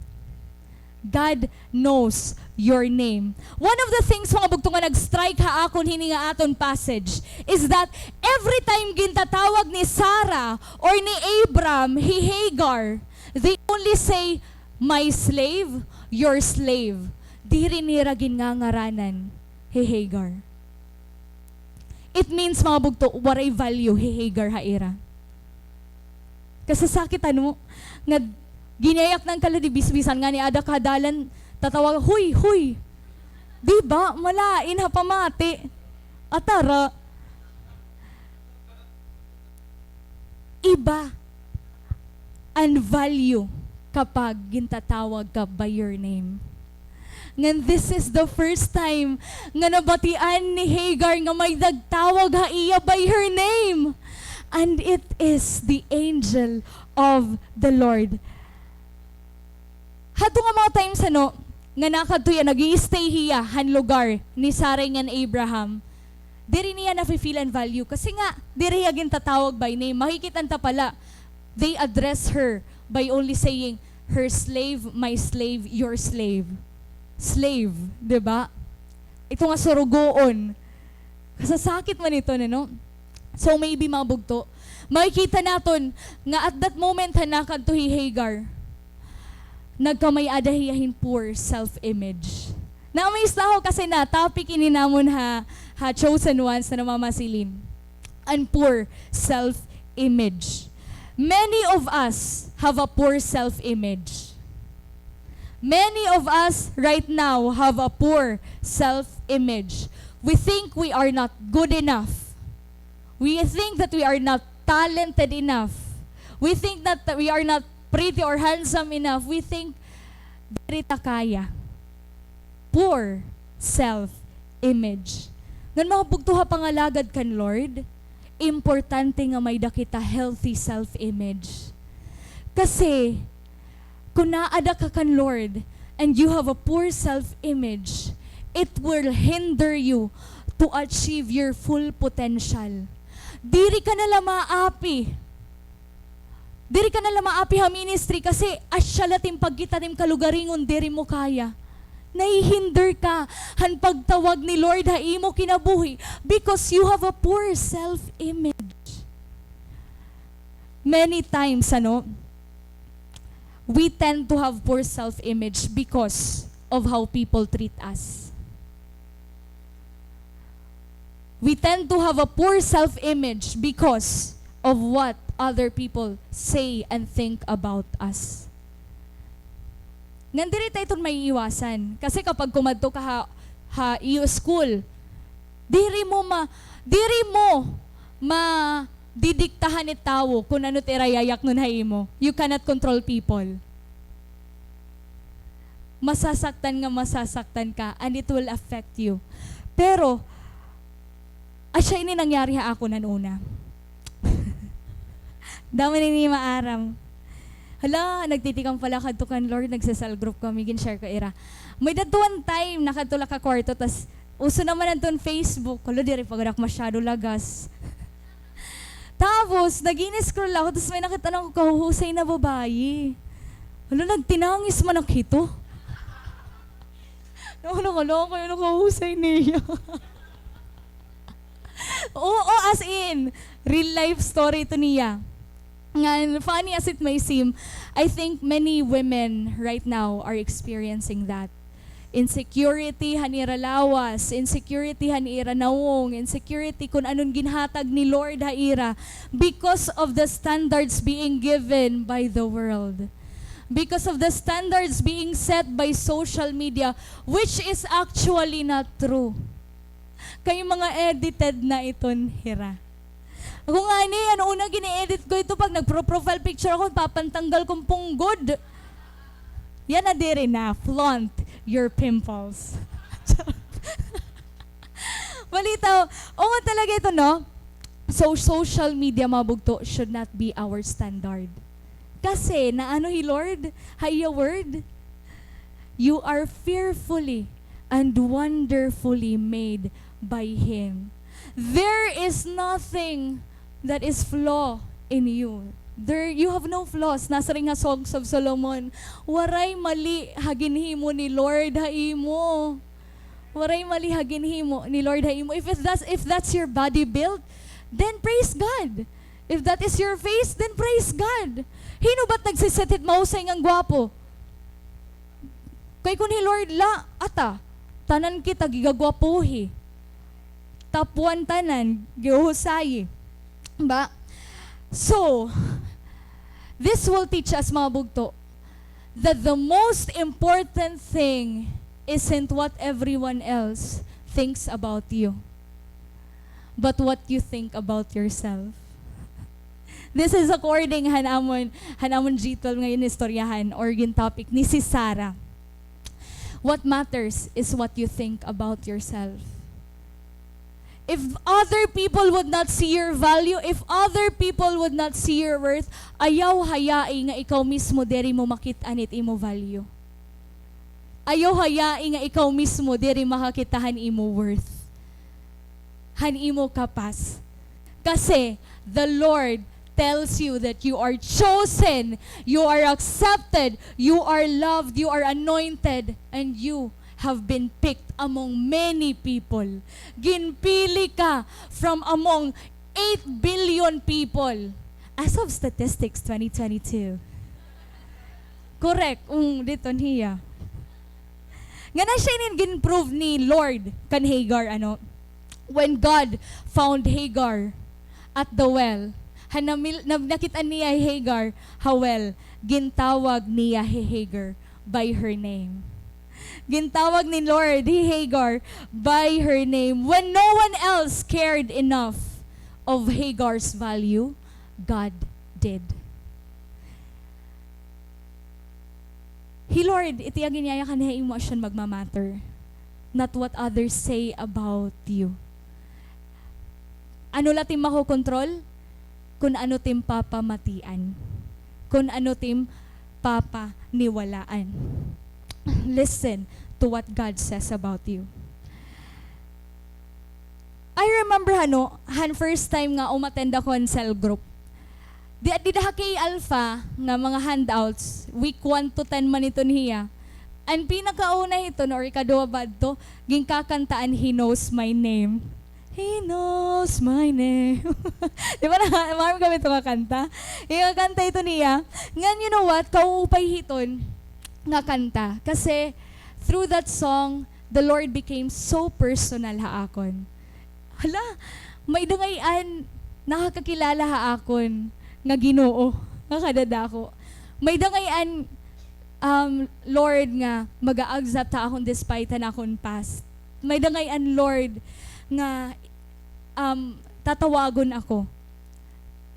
God knows your name. One of the things, mga bugto, nga nag-strike ha akon hini nga aton passage is that every time gintatawag ni Sarah or ni Abram hi Hagar, They only say, "My slave, your slave." Diri nira gingangaranan hi Hagar. It means, mga bugto, waray value hi Hagar ha ira. Kasasakit, ano, nga ginyayak na an kaladi bisbisan ngani ada ka ha dalan, tatawag, "Hoy, hoy!" Di ba? Malain ha pamati. Atara. Iba an value kapag gintatawag ka by your name. Ngan this is the first time nga nabatian ni Hagar nga may nagtawag ha iya by her name. And it is the angel of the Lord. Hadto nga mga times, ano, nga nakadto hiya, nag-i-stay hiya han lugar ni Sarai ngan Abraham, diri niya nafe-feel an value. Kasi nga, diri hiya gintatawag by name. Makikita ta pala, they address her by only saying, "Her slave, my slave, your slave." Slave, di ba? Ito nga surugoon. Kasasakit man ito, ano? So maybe, mga bugto, makikita naton nga at that moment han nakadto hi Hagar, nagkamay-ada hiya hin poor self-image. Na-amaze la ako kasi na-topic ini namon ha, ha Chosen Ones na namamasilin. An poor self-image. Many of us have a poor self-image. Many of us right now have a poor self-image. We think we are not good enough. We think that we are not talented enough. We think that we are not pretty or handsome enough. We think diri ta kaya. Poor self-image. Ngan mga bugto ha pangalagad kan Lord, importante nga may-ada kita healthy self-image. Kasi, kun naada ka kan Lord and you have a poor self-image, it will hinder you to achieve your full potential. Diri ka na la maapi. Diri ka na la maapi ha ministry kasi asya la it im pagkita it im kalugaringon, diri mo kaya. Nahihinder ka han pagtawag ni Lord ha imo kinabuhi because you have a poor self-image. Many times, ano, we tend to have poor self-image because of how people treat us. We tend to have a poor self-image because of what other people say and think about us. Ngan diri ta iton maiiwasan. Kasi kapag kumadto ka ha, ha iyo school, diri mo ma-, diri mo madidiktahan it tawo kun ano it ira yayaknon ha imo. You cannot control people. Masasaktan nga masasaktan ka, and it will affect you. Pero, asya ini nangyari ha akon han una. Damo ini maaram. Hala, nagtitikang pala kadto kan Lord, nagse-cell group kami, gin-share ko ira. May-ada one time, nakadto la ka kwarto, tas uso naman adton Facebook. Hala, diri pa gud ako masyado lagas. Tapos, nag-i-scroll ako, tapos may nakit-an ako kahuhusay na babayi. Hala, nagtinangis man ak hito. Naku, naku, naku, ano kahuhusay niya? Oo, as in, real life story ito niya. Ngan, funny as it may seem, I think many women right now are experiencing that. Insecurity han ira lawas, insecurity han ira nawong, insecurity kun ano an ginhatag ni Lord ha ira because of the standards being given by the world. Because of the standards being set by social media, which is actually not true. Kay mga edited na iton hira. Ako ngani, an una gini-edit ko ito pag nagpro-profile picture ako, papantanggal kon punggod. Yana diri na, flaunt your pimples. Balitaw, oo nga talaga ito, no? So, social media, mga bugto, should not be our standard. Kasi, naano hi Lord ha iya word? "You are fearfully and wonderfully made by Him." There is nothing that is flaw in you. There, you have no flaws. Nasiring ha Songs of Solomon, waray mali ha ginhimo ni Lord ha imo. Waray mali ha ginhimo ni Lord ha imo. If it, that's, if that's your body build, then praise God. If that is your face, then praise God. Hin-o ba it nagsisit hit mahusay ngan gwapo? Kay kon hi Lord la, ata, tanan kita gigagwapohi. Top one tanan, gihuhusayi. Ba? So, this will teach us, mga bugto, that the most important thing isn't what everyone else thinks about you, but what you think about yourself. This is according han amon, han amon G twelve nga ginistoryahan or gintopic ni Sisara. What matters is what you think about yourself. If other people would not see your value, if other people would not see your worth, ayaw hayai nga ikaw mismo diri mo makit-an it imo value. Ayaw hayai nga ikaw mismo diri makakita han imo worth, han imo kapas. Kasi, the Lord tells you that you are chosen, you are accepted, you are loved, you are anointed, and you have been picked among many people. Ginpili ka from among eight billion people as of statistics twenty twenty-two. Correct. Mm, didto niya. Ngan asya ini it gin-prove ni Lord kan Hagar, ano? When God found Hagar at the well, han namil-, na-, nakit-an niya hi Hagar ha well, gintawag niya hi Hagar by her name. Gintawag ni Lord hi Hagar by her name. When no one else cared enough of Hagar's value, God did. Hi Lord, it iya ginyayakan ha imo asya an magma-matter, not what others say about you. Ano la it im makokontrol? Kon ano it im papamatian. Kon ano it im papaniwalaan. Listen to what God says about you. I remember, hano, han first time nga umattend ako han cell group. Di, dida ha K Alpha nga mga handouts, week one to ten man iton hiya. An pinakauna hiton or ikaduha ba adto, ginkakanta an He Knows My Name. He knows my name. Di ba na, maaram kami ito nga kanta? Yung kanta ito niya. Ngan, you know what? Kaupay hiton nga kanta. Kasi, through that song, the Lord became so personal ha akon. Hala, may-ada ngay-an nakakakilala ha akon nga Ginoo, nga kadadako. May-ada ngay-an, um, Lord nga mag-a-accept ha akon despite han akon past. May-ada ngay-an Lord nga, um, tatawagon ako.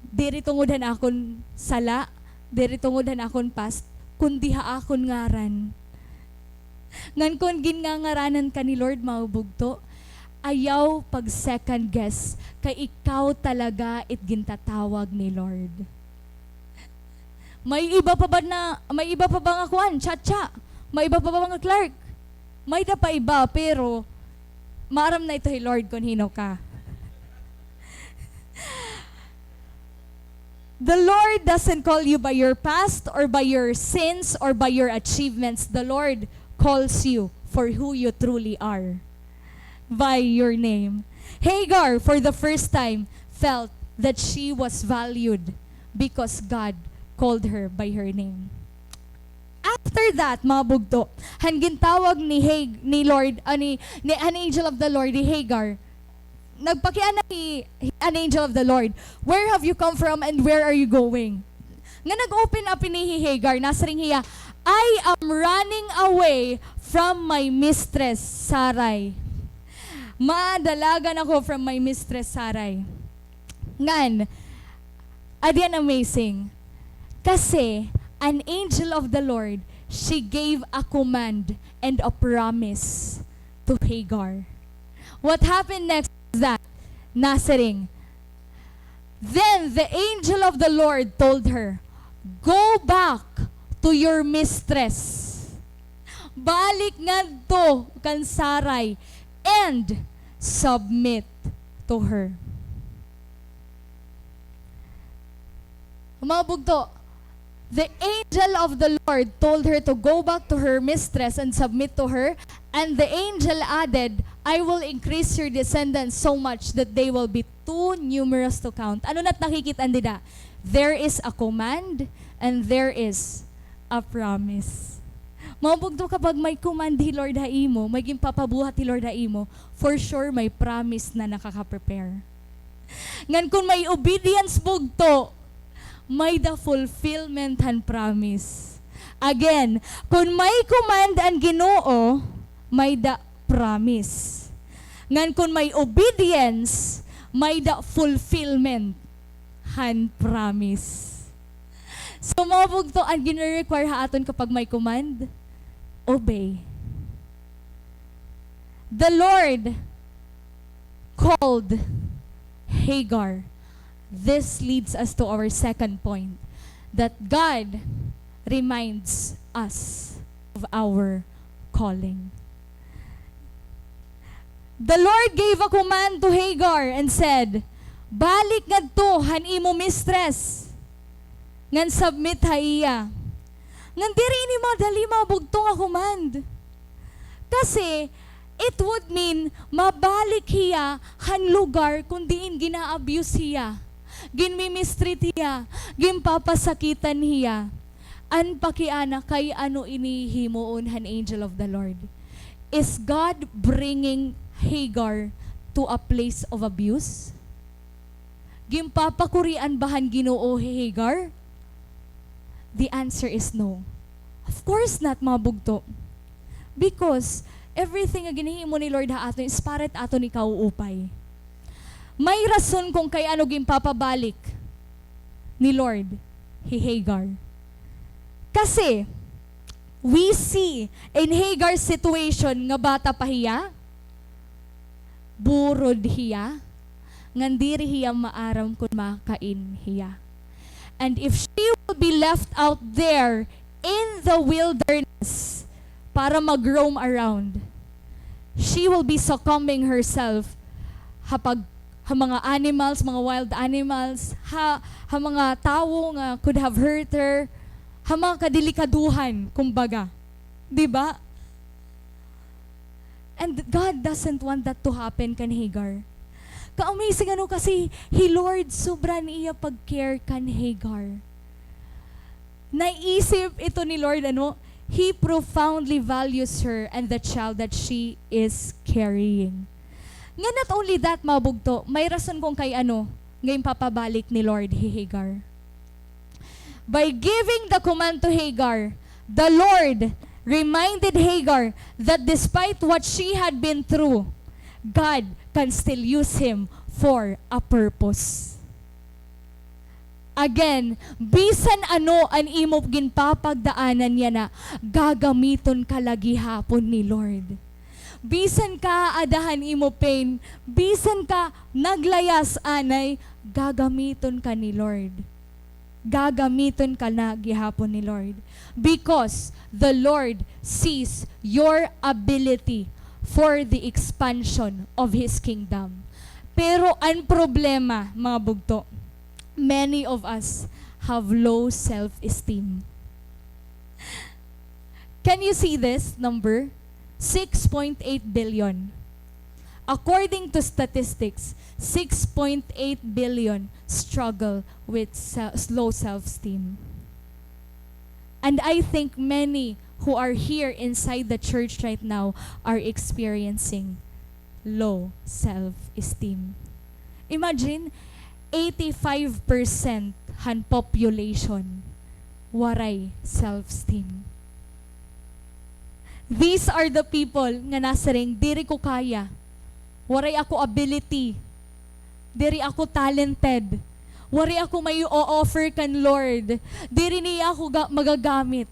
Diri tungod han akon sala, diri tungod han akon past, kundi ha akon ngaran. Ngan kon gingangaranan ka ni Lord, mga bugto, ayaw pag-second guess, kay ikaw talaga it gintatawag ni Lord. May iba pa ba na, may iba pa ba nga kuan, Chacha? May iba pa ba nga Clark? May-ada pa iba, pero maaram na ito hi Lord kon hin-o ka. The Lord doesn't call you by your past or by your sins or by your achievements. The Lord calls you for who you truly are. By your name. Hagar, for the first time, felt that she was valued because God called her by her name. After that, mga bugto, han gintawag ni Hag-, ni Lord, ah, ni, ni, an angel of the Lord, ni Hagar, nagpakiana hi, hi, an angel of the Lord, "Where have you come from and where are you going?" Nga nag-open up ini hi Hagar, nasiring hiya, "I am running away from my mistress, Sarai." Madalagan ako from my mistress, Sarai. Ngan, adi an amazing. Kasi, an angel of the Lord, she gave a command and a promise to Hagar. What happened next is that, nasiring, then the angel of the Lord told her, "Go back to your mistress." Balik ngadto kan Sarai and submit to her. Mga bugto, the angel of the Lord told her to go back to her mistress and submit to her. And the angel added, "I will increase your descendants so much that they will be too numerous to count. Ano na it nakikit-an dida? There is a command and there is a promise. Mga bugto, kapag may command hi Lord ha imo, may ginpapabuhat hi Lord ha imo, for sure may promise na nakaka-prepare. Ngan kon may obedience, bugto, may-da fulfillment han promise. Again, kon may command an Ginoo, may-da promise. Ngan kon may obedience, may-da fulfillment han promise. So, mga bugto, an gini-require ha aton kapag may command, obey. The Lord called Hagar. This leads us to our second point, that God reminds us of our calling. The Lord gave a command to Hagar and said, "Balik ngadto han imo mistress, ngan submit ha iya." Ngan diri ini madali, mga bugto, nga command. Kasi, it would mean, mabalik hiya han lugar kon diin gina-abuse hiya, ginmi-mistreat hiya, ginpapasakitan hiya. An pakiana, kay ano ini himuon han angel of the Lord? Is God bringing Hagar to a place of abuse? Ginpapakurian ba han Ginoo hi Hagar? The answer is no. Of course not, mga bugto. Because everything nga ginhimo ni Lord ha aton is para it aton ikauupay. May rason kon kay ano ginpapabalik ni Lord hi Hagar. Kasi, we see in Hagar's situation nga bata pa hiya, burod hiya, ngan diri hiya maaram kon makakain hiya. And if she will be left out there in the wilderness para mag-roam around, she will be succumbing herself ha pag-, ha mga animals, mga wild animals, ha, ha mga tawo nga could have hurt her, ha mga kadelikaduhan, kumbaga. Di ba? And God doesn't want that to happen kan Hagar. Ka-amazing, ano, kasi hi Lord, sobra an iya pag-care kan Hagar. Naisip ito ni Lord, ano, He profoundly values her and the child that she is carrying. Nga not only that, mga bugto, may rason kon kay ano, nga ginpapabalik ni Lord hi Hagar. By giving the command to Hagar, the Lord reminded Hagar that despite what she had been through, God can still use him for a purpose. Again, bisan ano an imo ginpapagdaanan yana, gagamiton ka la gihapon ni Lord. Bisan ka aada han imo pain, bisan ka naglayas anay, gagamiton ka ni Lord. Gagamiton ka na gihapon ni Lord. Because the Lord sees your ability for the expansion of His kingdom. Pero an problema, mga bugto, many of us have low self-esteem. Can you see this number? Six point eight billion. According to statistics, six point eight billion struggle with se-, low self-esteem. And I think many who are here inside the church right now are experiencing low self-esteem. Imagine, eighty-five percent han population waray self-esteem. These are the people nga nasiring, "Diri ko kaya. Waray ako ability. Diri ako talented. Waray ako may o-offer kan Lord. Diri niya ako ga-, magagamit."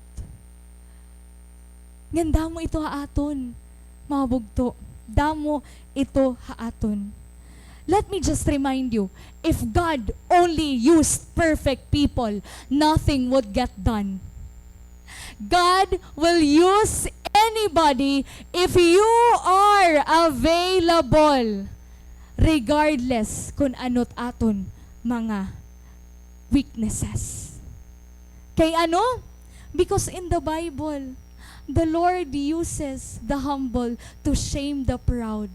Ngan damo ito ha aton, mga bugto. Damo ito ha aton. Let me just remind you, if God only used perfect people, nothing would get done. God will use anybody if you are available, regardless kun ano't aton mga weaknesses. Kay ano? Because in the Bible, the Lord uses the humble to shame the proud.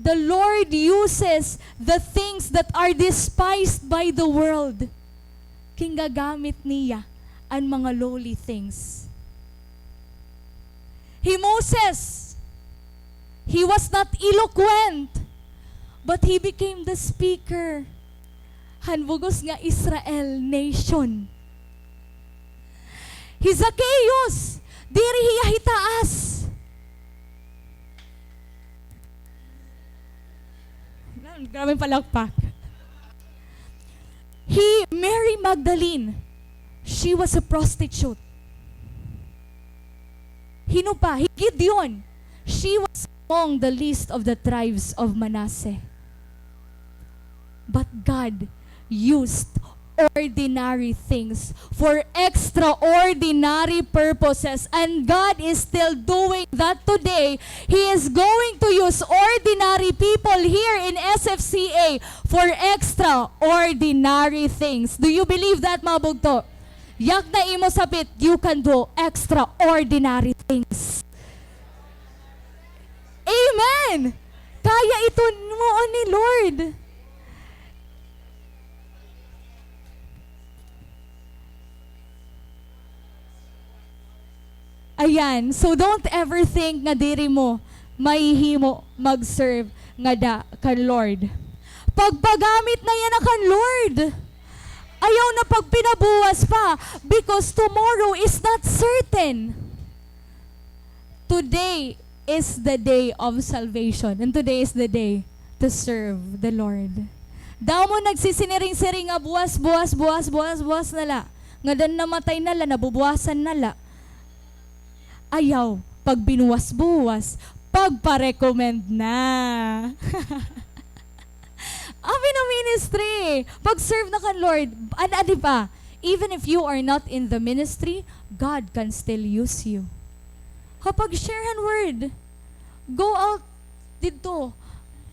The Lord uses the things that are despised by the world. Gingagamit niya an mga lowly things. Hi Moses, he was not eloquent, but he became the speaker han bug-os nga Israel nation. Hi Zacchaeus, diri hiya hitaas. Grabe palakpak. Hi Mary Magdalene, she was a prostitute. Hin-o pa? Hi Gideon, she was among the least of the tribes of Manasseh. But God used ordinary things for extraordinary purposes. And God is still doing that today. He is going to use ordinary people here in S F C A for extraordinary things. Do you believe that, mga bugto? Yakna imo sapit, you can do extraordinary things. Amen! Kaya ito mo ni Lord. Ayan. So, don't ever think nga diri mo mahihimo mag-serve ngada kan Lord. Pagpagamit na yana kan Lord. Ayaw na pagpinabuwas pa, because tomorrow is not certain. Today is the day of salvation, and today is the day to serve the Lord. Damo nagsisiniring-siring nga buwas, buwas, buwas, buwas, buwas na la. Ngada namatay na la, nabubuwasan na la. Ayaw pagbinuwas-buwas, pagpa-recommend na. Abi na ministry, pag-serve na kan Lord. An-, adi pa, even if you are not in the ministry, God can still use you. Ha pag-share han word, go out didto,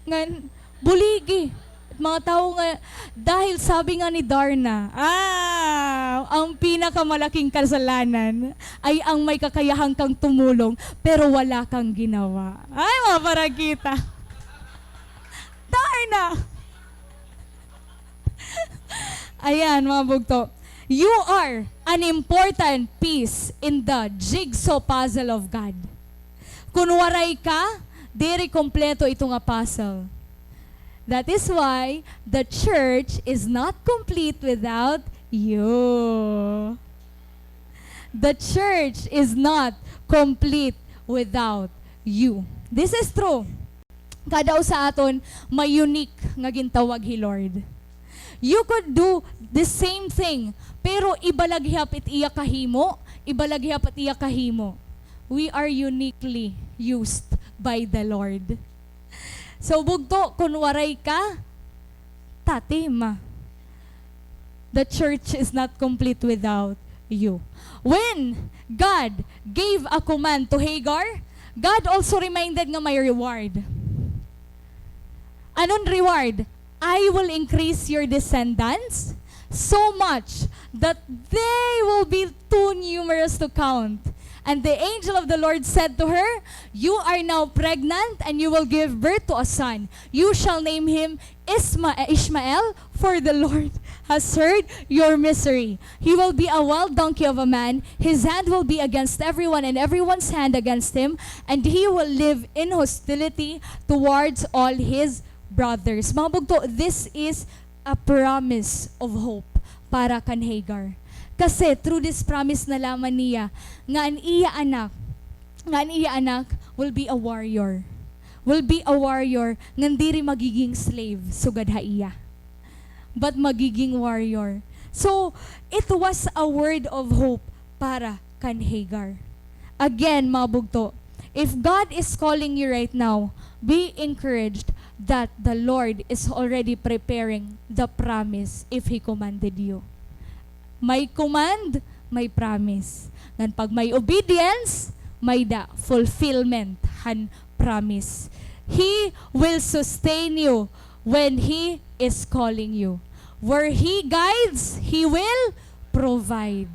ngan buligi it mga tawo nga, dahil sabi nga ni Darna, ah, ang pinakamalaking kasalanan ay ang may kakayahan kang tumulong pero wala kang ginawa. Ay, mga paragkita. Darna! Ayan, mga bugto. You are an important piece in the jigsaw puzzle of God. Kun waray ka, diri kompleto ito nga puzzle. That is why the church is not complete without you. The church is not complete without you. This is true. Kada usa aton may unique nga gintawag hi Lord. You could do the same thing, pero iba la gihap it iya kahimo, iba la gihap it iya kahimo. We are uniquely used by the Lord. So, bugto, kun waray ka, tatim. The church is not complete without you. When God gave a command to Hagar, God also reminded nga may reward. Anon reward? "I will increase your descendants so much that they will be too numerous to count." And the angel of the Lord said to her, "You are now pregnant and you will give birth to a son. You shall name him Isma-, Ishmael, for the Lord has heard your misery. He will be a wild donkey of a man. His hand will be against everyone and everyone's hand against him, and he will live in hostility towards all his brothers." Mga bugto, this is a promise of hope para kan Hagar. Kasi through this promise nalaman niya nga an iya anak, nga an iya anak will be a warrior. Will be a warrior ngan diri magiging slave sugad ha iya, but magiging warrior. So, it was a word of hope para kan Hagar. Again, mga bugto, if God is calling you right now, be encouraged that the Lord is already preparing the promise if He commanded you. May command, may promise. Ngan pag may obedience, may-ada fulfillment han promise. He will sustain you when He is calling you. Where He guides, He will provide.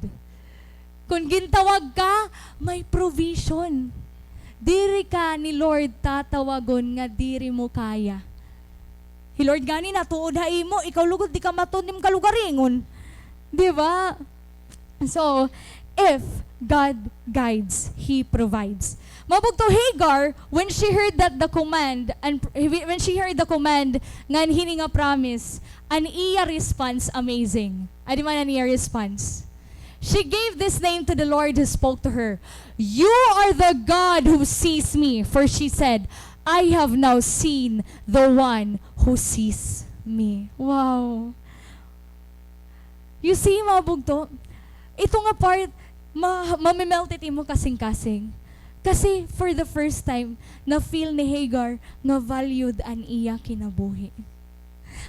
Kun gintawag ka, may provision. Diri ka ni Lord tatawagon nga diri mo kaya. Hi Lord ngani natuod ha imo, ikaw lugod di ka matuod nim kalugaringon. Di ba? So, if God guides, He provides. Mga bugto, Hagar, when she heard that the command, and pr-, when she heard the command ngan hini nga promise, an iya response amazing. Adi man an iya response. She gave this name to the Lord who spoke to her. "You are the God who sees me," for she said, "I have now seen the one who sees me." Wow. You see, mga bugto, ito nga part, ma-, mami-melt it imo kasingkasing. Kasi for the first time, na-feel ni Hagar nga valued an iya kinabuhi.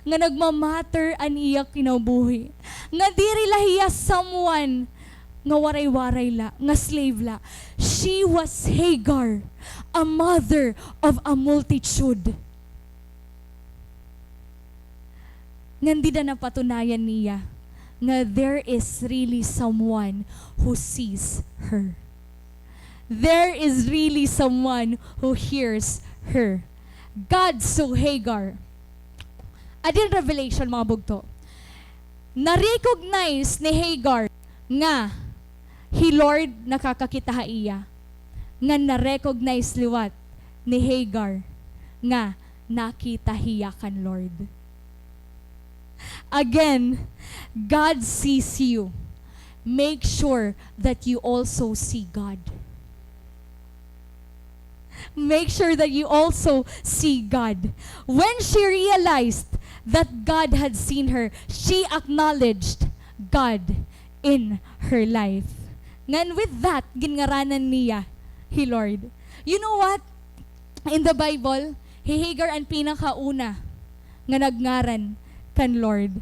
Nga nagmamatter an iya kinabuhi. Nga diri la hiya someone nga waray-waray la, nga slave la. She was Hagar, a mother of a multitude. Ngan dida napatunayan niya nga there is really someone who sees her. There is really someone who hears her. God saw Hagar. Adin revelation, mga bugto. Na-recognize ni Hagar nga hi Lord nakakakita ha iya. Ngan na-recognize liwat ni Hagar nga nakita hiya kan Lord. Again, God sees you. Make sure that you also see God. Make sure that you also see God. When she realized that God had seen her, she acknowledged God in her life. Ngan with that, ginngaranan niya hi Lord. You know what? In the Bible, hi Hagar an pinakauna nga nagngaran kan Lord.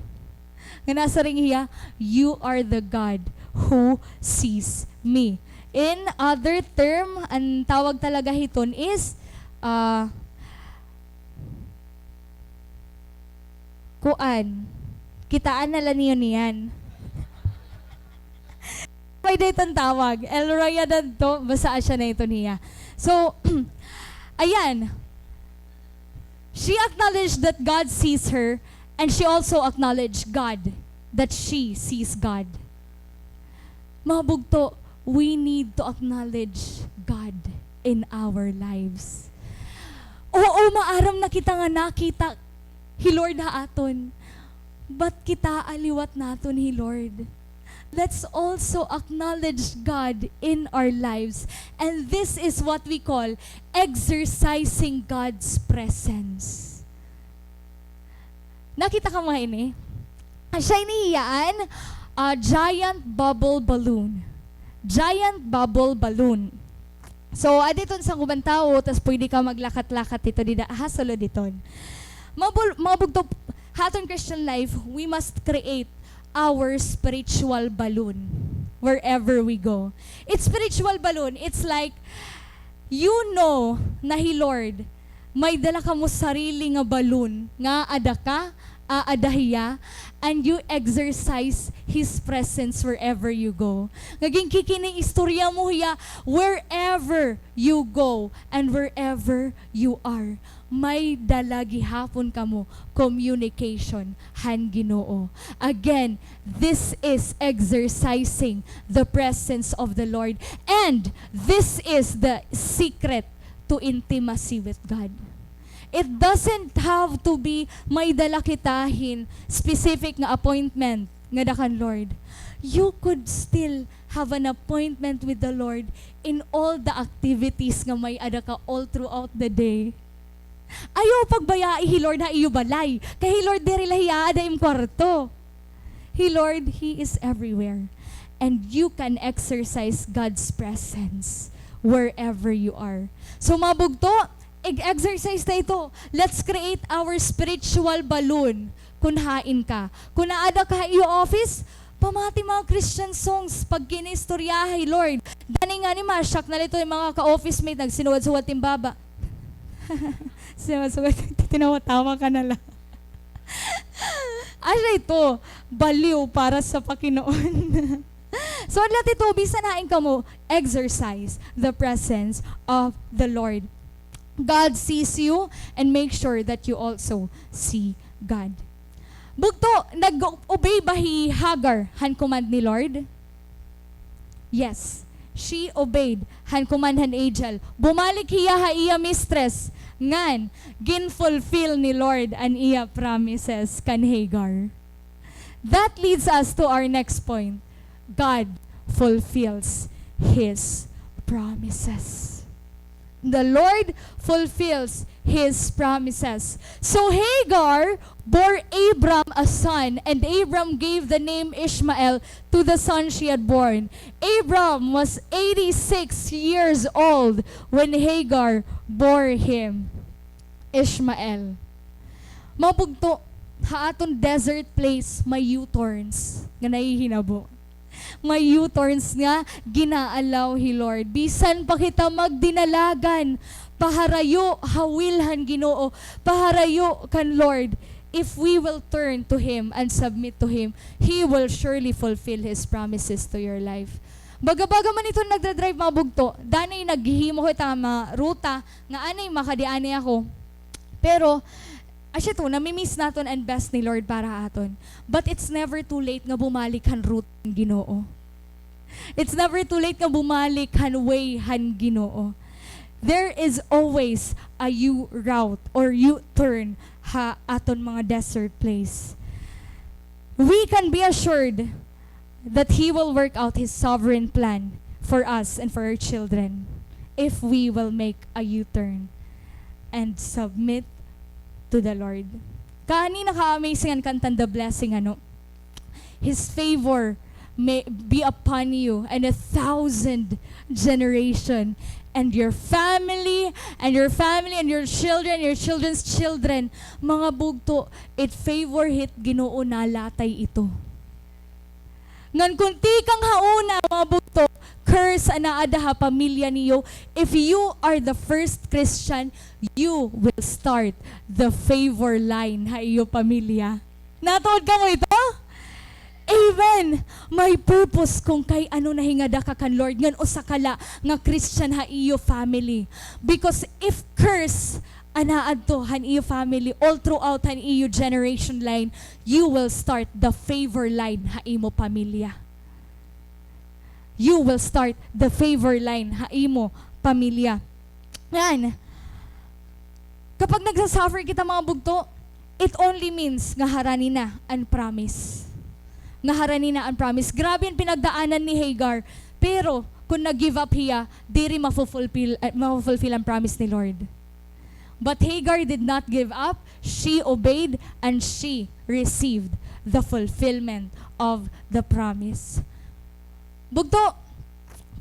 Nga nasiring hiya, "You are the God who sees me." In other term, an tawag talaga hiton is, ah, kuan, kitaan na la niyo niyan. Pwede iton tawag. El Roi adto, basta asya na iton hiya. So, ayan. She acknowledged that God sees her, and she also acknowledged God, that she sees God. Mga bugto, we need to acknowledge God in our lives. Oo, maaram na kita nga nakita hi Lord ha aton. But kitaa liwat naton hi Lord. Let's also acknowledge God in our lives. And this is what we call exercising God's presence. Nakita ka mga ini? Asya ini hiya an, ah, giant bubble balloon. Giant bubble balloon. So, adi iton sanguban tawo, tas pwede ka maglakat-lakat hito dida, ha sulod hiton. Mga bul-, mga bugto, ha aton Christian life, we must create our spiritual balloon wherever we go. It's spiritual balloon. It's like, you know na hi Lord, may dala kamo sarili nga balloon nga ada ka, aada hiya, and you exercise His presence wherever you go. Nga ginkikining-istorya mo hiya wherever you go and wherever you are. May dala gihapon kamo communication han Ginoo. Again, this is exercising the presence of the Lord. And this is the secret to intimacy with God. It doesn't have to be may dala kita hin specific nga appointment ngada kan Lord. You could still have an appointment with the Lord in all the activities nga may-ada ka all throughout the day. Ayaw pagbayai hi Lord ha iyo balay. Kay hi Lord diri la hiya aada im kwarto. Hi Lord, He is everywhere. And you can exercise God's presence wherever you are. So, mga bugto, ig-exercise ta ito. Let's create our spiritual balloon. Kun hain ka. Kun aada ka ha iyo office, pamati mga Christian songs, pagkinistoryaha hi Lord. Gani ngani ma-shock na la ito yung mga ka-office mate, nagsinuwad-suwad timbaba. Sinuwad-suwad, tinawa-tawa ka na la. Asya ito, baliw para sa Panginoon. So, adlaw tito, bisan hain kamo, exercise the presence of the Lord. God sees you, and make sure that you also see God. Bugto, nag-obey ba hi Hagar han command ni Lord? Yes. She obeyed han command han angel. Bumalik hiya ha iya mistress. Ngan, gin-fulfill ni Lord an iya promises kan Hagar. That leads us to our next point. God fulfills His promises. The Lord fulfills His promises. So Hagar bore Abram a son, and Abram gave the name Ishmael to the son she had born. Abram was eighty-six years old when Hagar bore him Ishmael. Mga bugto, ha aton desert place, may U-turns nga nahihinabo. May U-turns nga gina-allow hi Lord. Bisan pa kita magdinalagan, paharayo ha will han Ginoo, paharayo kan Lord. If we will turn to Him and submit to Him, He will surely fulfill His promises to your life. Baga-baga man ito nagdra-drive, mga bugto. Danay naghihimo kita nga mga ruta nga anay makadi anay ako. Pero, asya to, nami-miss naton an best ni Lord para ha aton. But it's never too late nga bumalik han route han Ginoo. It's never too late nga bumalik han way han Ginoo. There is always a U route or U-turn ha aton mga desert place. We can be assured that He will work out His sovereign plan for us and for our children if we will make a U-turn and submit to the Lord. Kahanina ka-amazing an kantang The Blessing, ano? His favor may be upon you and a thousand generation and your family and your family and your children, your children's children. Mga bugto, it favor hit Ginoo nalatay ito. Ngan kun tikang ha una, mga bugto, curse an aada ha pamilya niyo. If you are the first Christian, you will start the favor line ha iyo pamilya. Natuod kamo ito? Amen! May purpose kon kay ano nahingada ka kan Lord ngan usa ka la nga Christian ha iyo family. Because if curse an aadto han iyo family, all throughout han iyo generation line, you will start the favor line ha imo pamilya. You will start the favor line ha imo pamilya. Ngan, kapag nagsa-suffer kita, mga bugto, it only means nga harani na an promise. Nga harani na an promise. Grabe an pinagdaanan ni Hagar. Pero, kun nag-give up hiya, diri mafulfill, eh, mafulfill an promise ni Lord. But Hagar did not give up. She obeyed and she received the fulfillment of the promise. Bugto,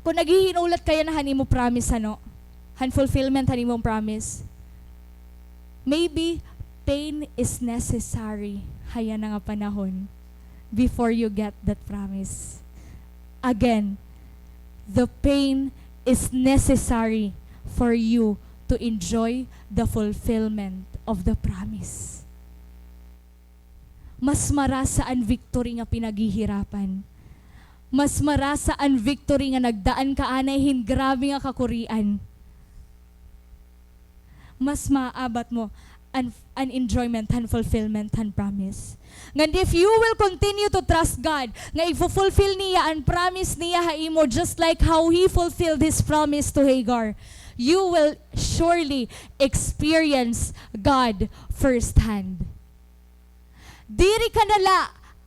kun naghihinulat ka yana han imo promise, ano, han fulfillment han imo promise, maybe pain is necessary ha yana nga panahon before you get that promise. Again, the pain is necessary for you to enjoy the fulfillment of the promise. Mas marasa an victory nga pinaghihirapan. Mas marasa an victory nga nagdaan ka anay hin grabe nga kakurian. Mas maabat mo an, an enjoyment han fulfillment han promise. Ngan if you will continue to trust God, nga igfulfill niya an promise niya ha imo, just like how He fulfilled His promise to Hagar, you will surely experience God firsthand. Diri ka na la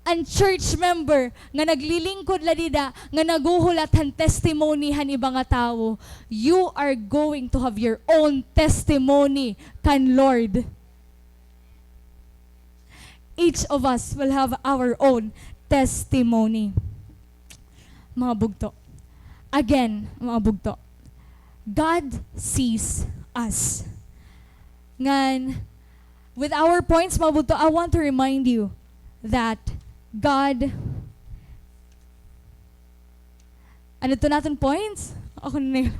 an church member nga naglilingkod la dida nga naghuhulat han testimony han iba nga tawo. You are going to have your own testimony kan Lord. Each of us will have our own testimony. Mga bugto. Again, mga bugto. God sees us. Ngan, with our points, mga bugto, I want to remind you that God, ano to naton points? Ako na nag-,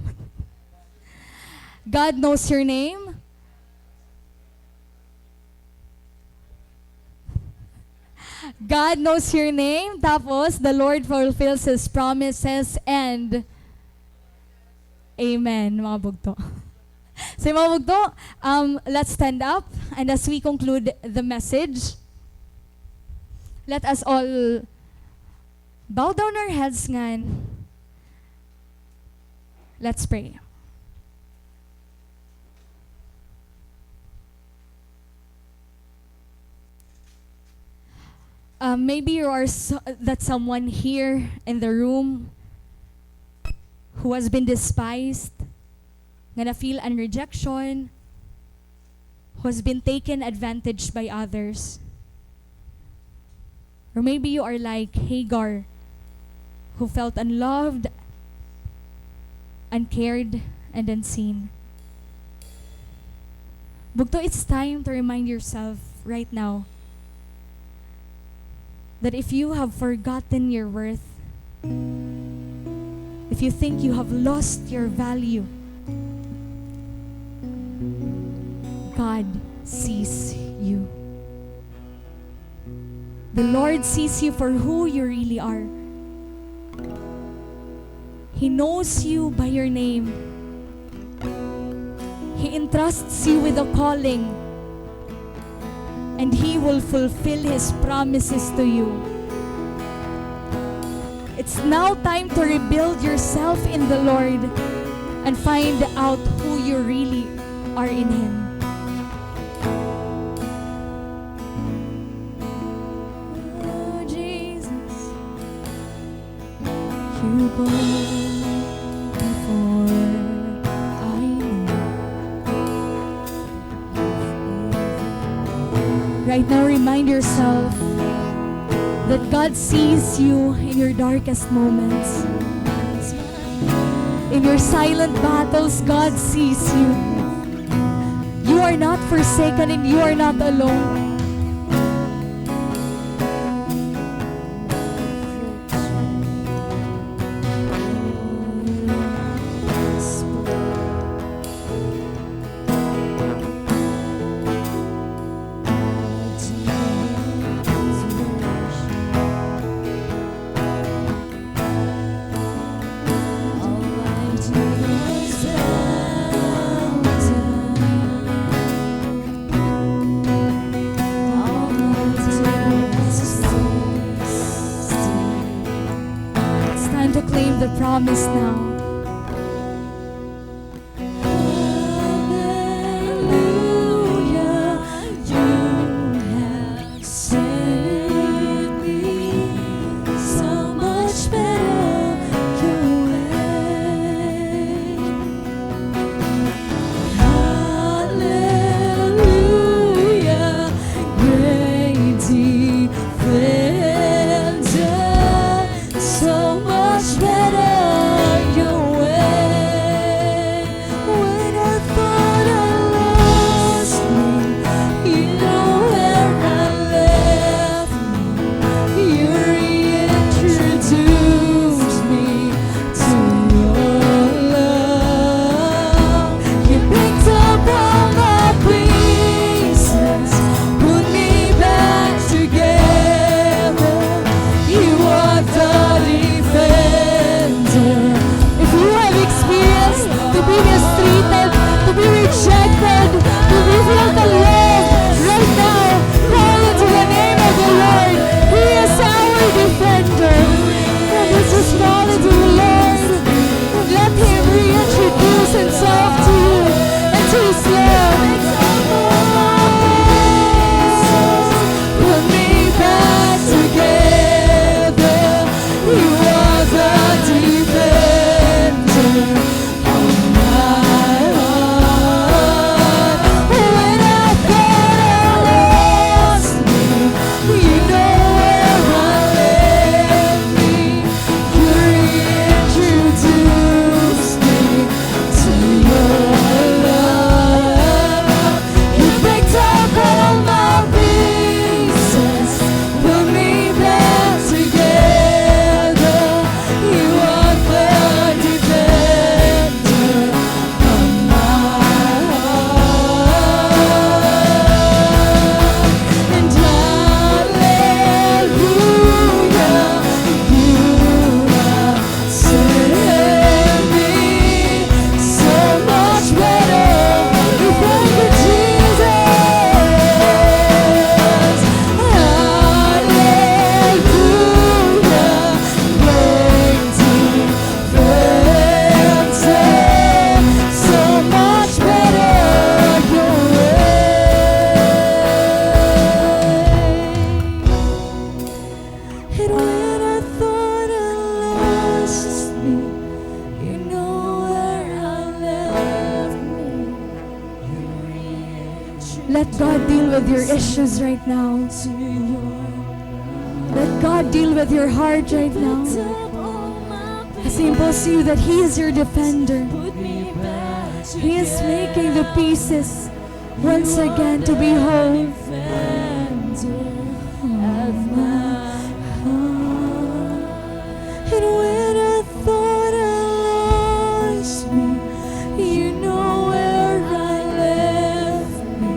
God knows your name. God knows your name, tapos the Lord fulfills His promises, and amen, mga bugto. So, mga bugto, um, let's stand up, and as we conclude the message, let us all bow down our heads ngan let's pray. Uh, maybe you are so, that someone here in the room who has been despised, nga na-feel an rejection, who has been taken advantage by others. Or maybe you are like Hagar, who felt unloved, uncared, and unseen. Bugto, it's time to remind yourself right now that if you have forgotten your worth, if you think you have lost your value, God sees you. The Lord sees you for who you really are. He knows you by your name. He entrusts you with a calling, and He will fulfill His promises to you. It's now time to rebuild yourself in the Lord and find out who you really are in Him. Oh, Jesus. You go before I know. Right now, remind yourself that God sees you in your darkest moments. In your silent battles, God sees you. You are not forsaken and you are not alone. It's time to claim the promise now. Hallelujah, you have saved me so much better your way. Hallelujah, great defender, so much better your God deal with your issues right now. Let God deal with your heart right now. As He impulse you that He is your defender. He is making the pieces once again to be whole. And when I thought I lost me, you know where I left me.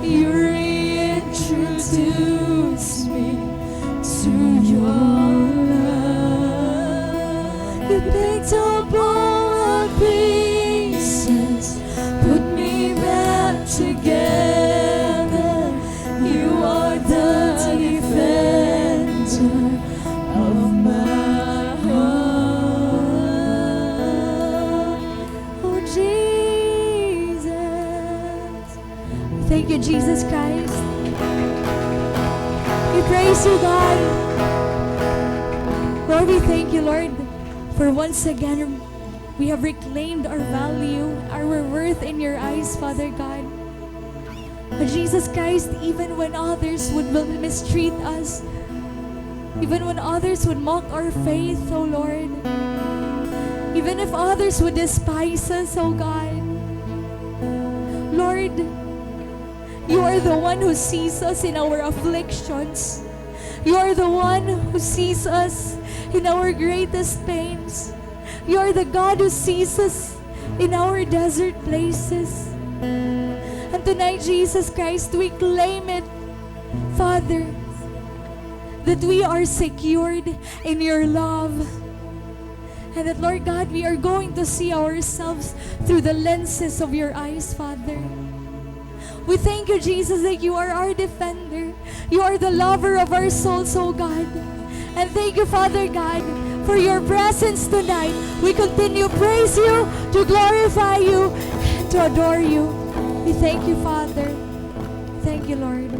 You reintroduced me to your love. You picked up all my pieces, put me back together. You are the defender of my heart. Oh, Jesus. Thank you, Jesus Christ. We praise you, God. Lord, we thank you, Lord, for once again we have reclaimed our value, our worth in your eyes, Father God. But Jesus Christ, even when others would mistreat us, even when others would mock our faith, O Lord, even if others would despise us, O God, Lord, you are the one who sees us in our afflictions. You are the one who sees us in our greatest pains. You are the God who sees us in our desert places. And tonight, Jesus Christ, we claim it, Father, that we are secured in your love. And that, Lord God, we are going to see ourselves through the lenses of your eyes, Father. We thank you, Jesus, that you are our defender. You are the lover of our souls, O God. And thank you, Father God, for your presence tonight. We continue praise you, to glorify you, and to adore you. We thank you, Father. Thank you, Lord.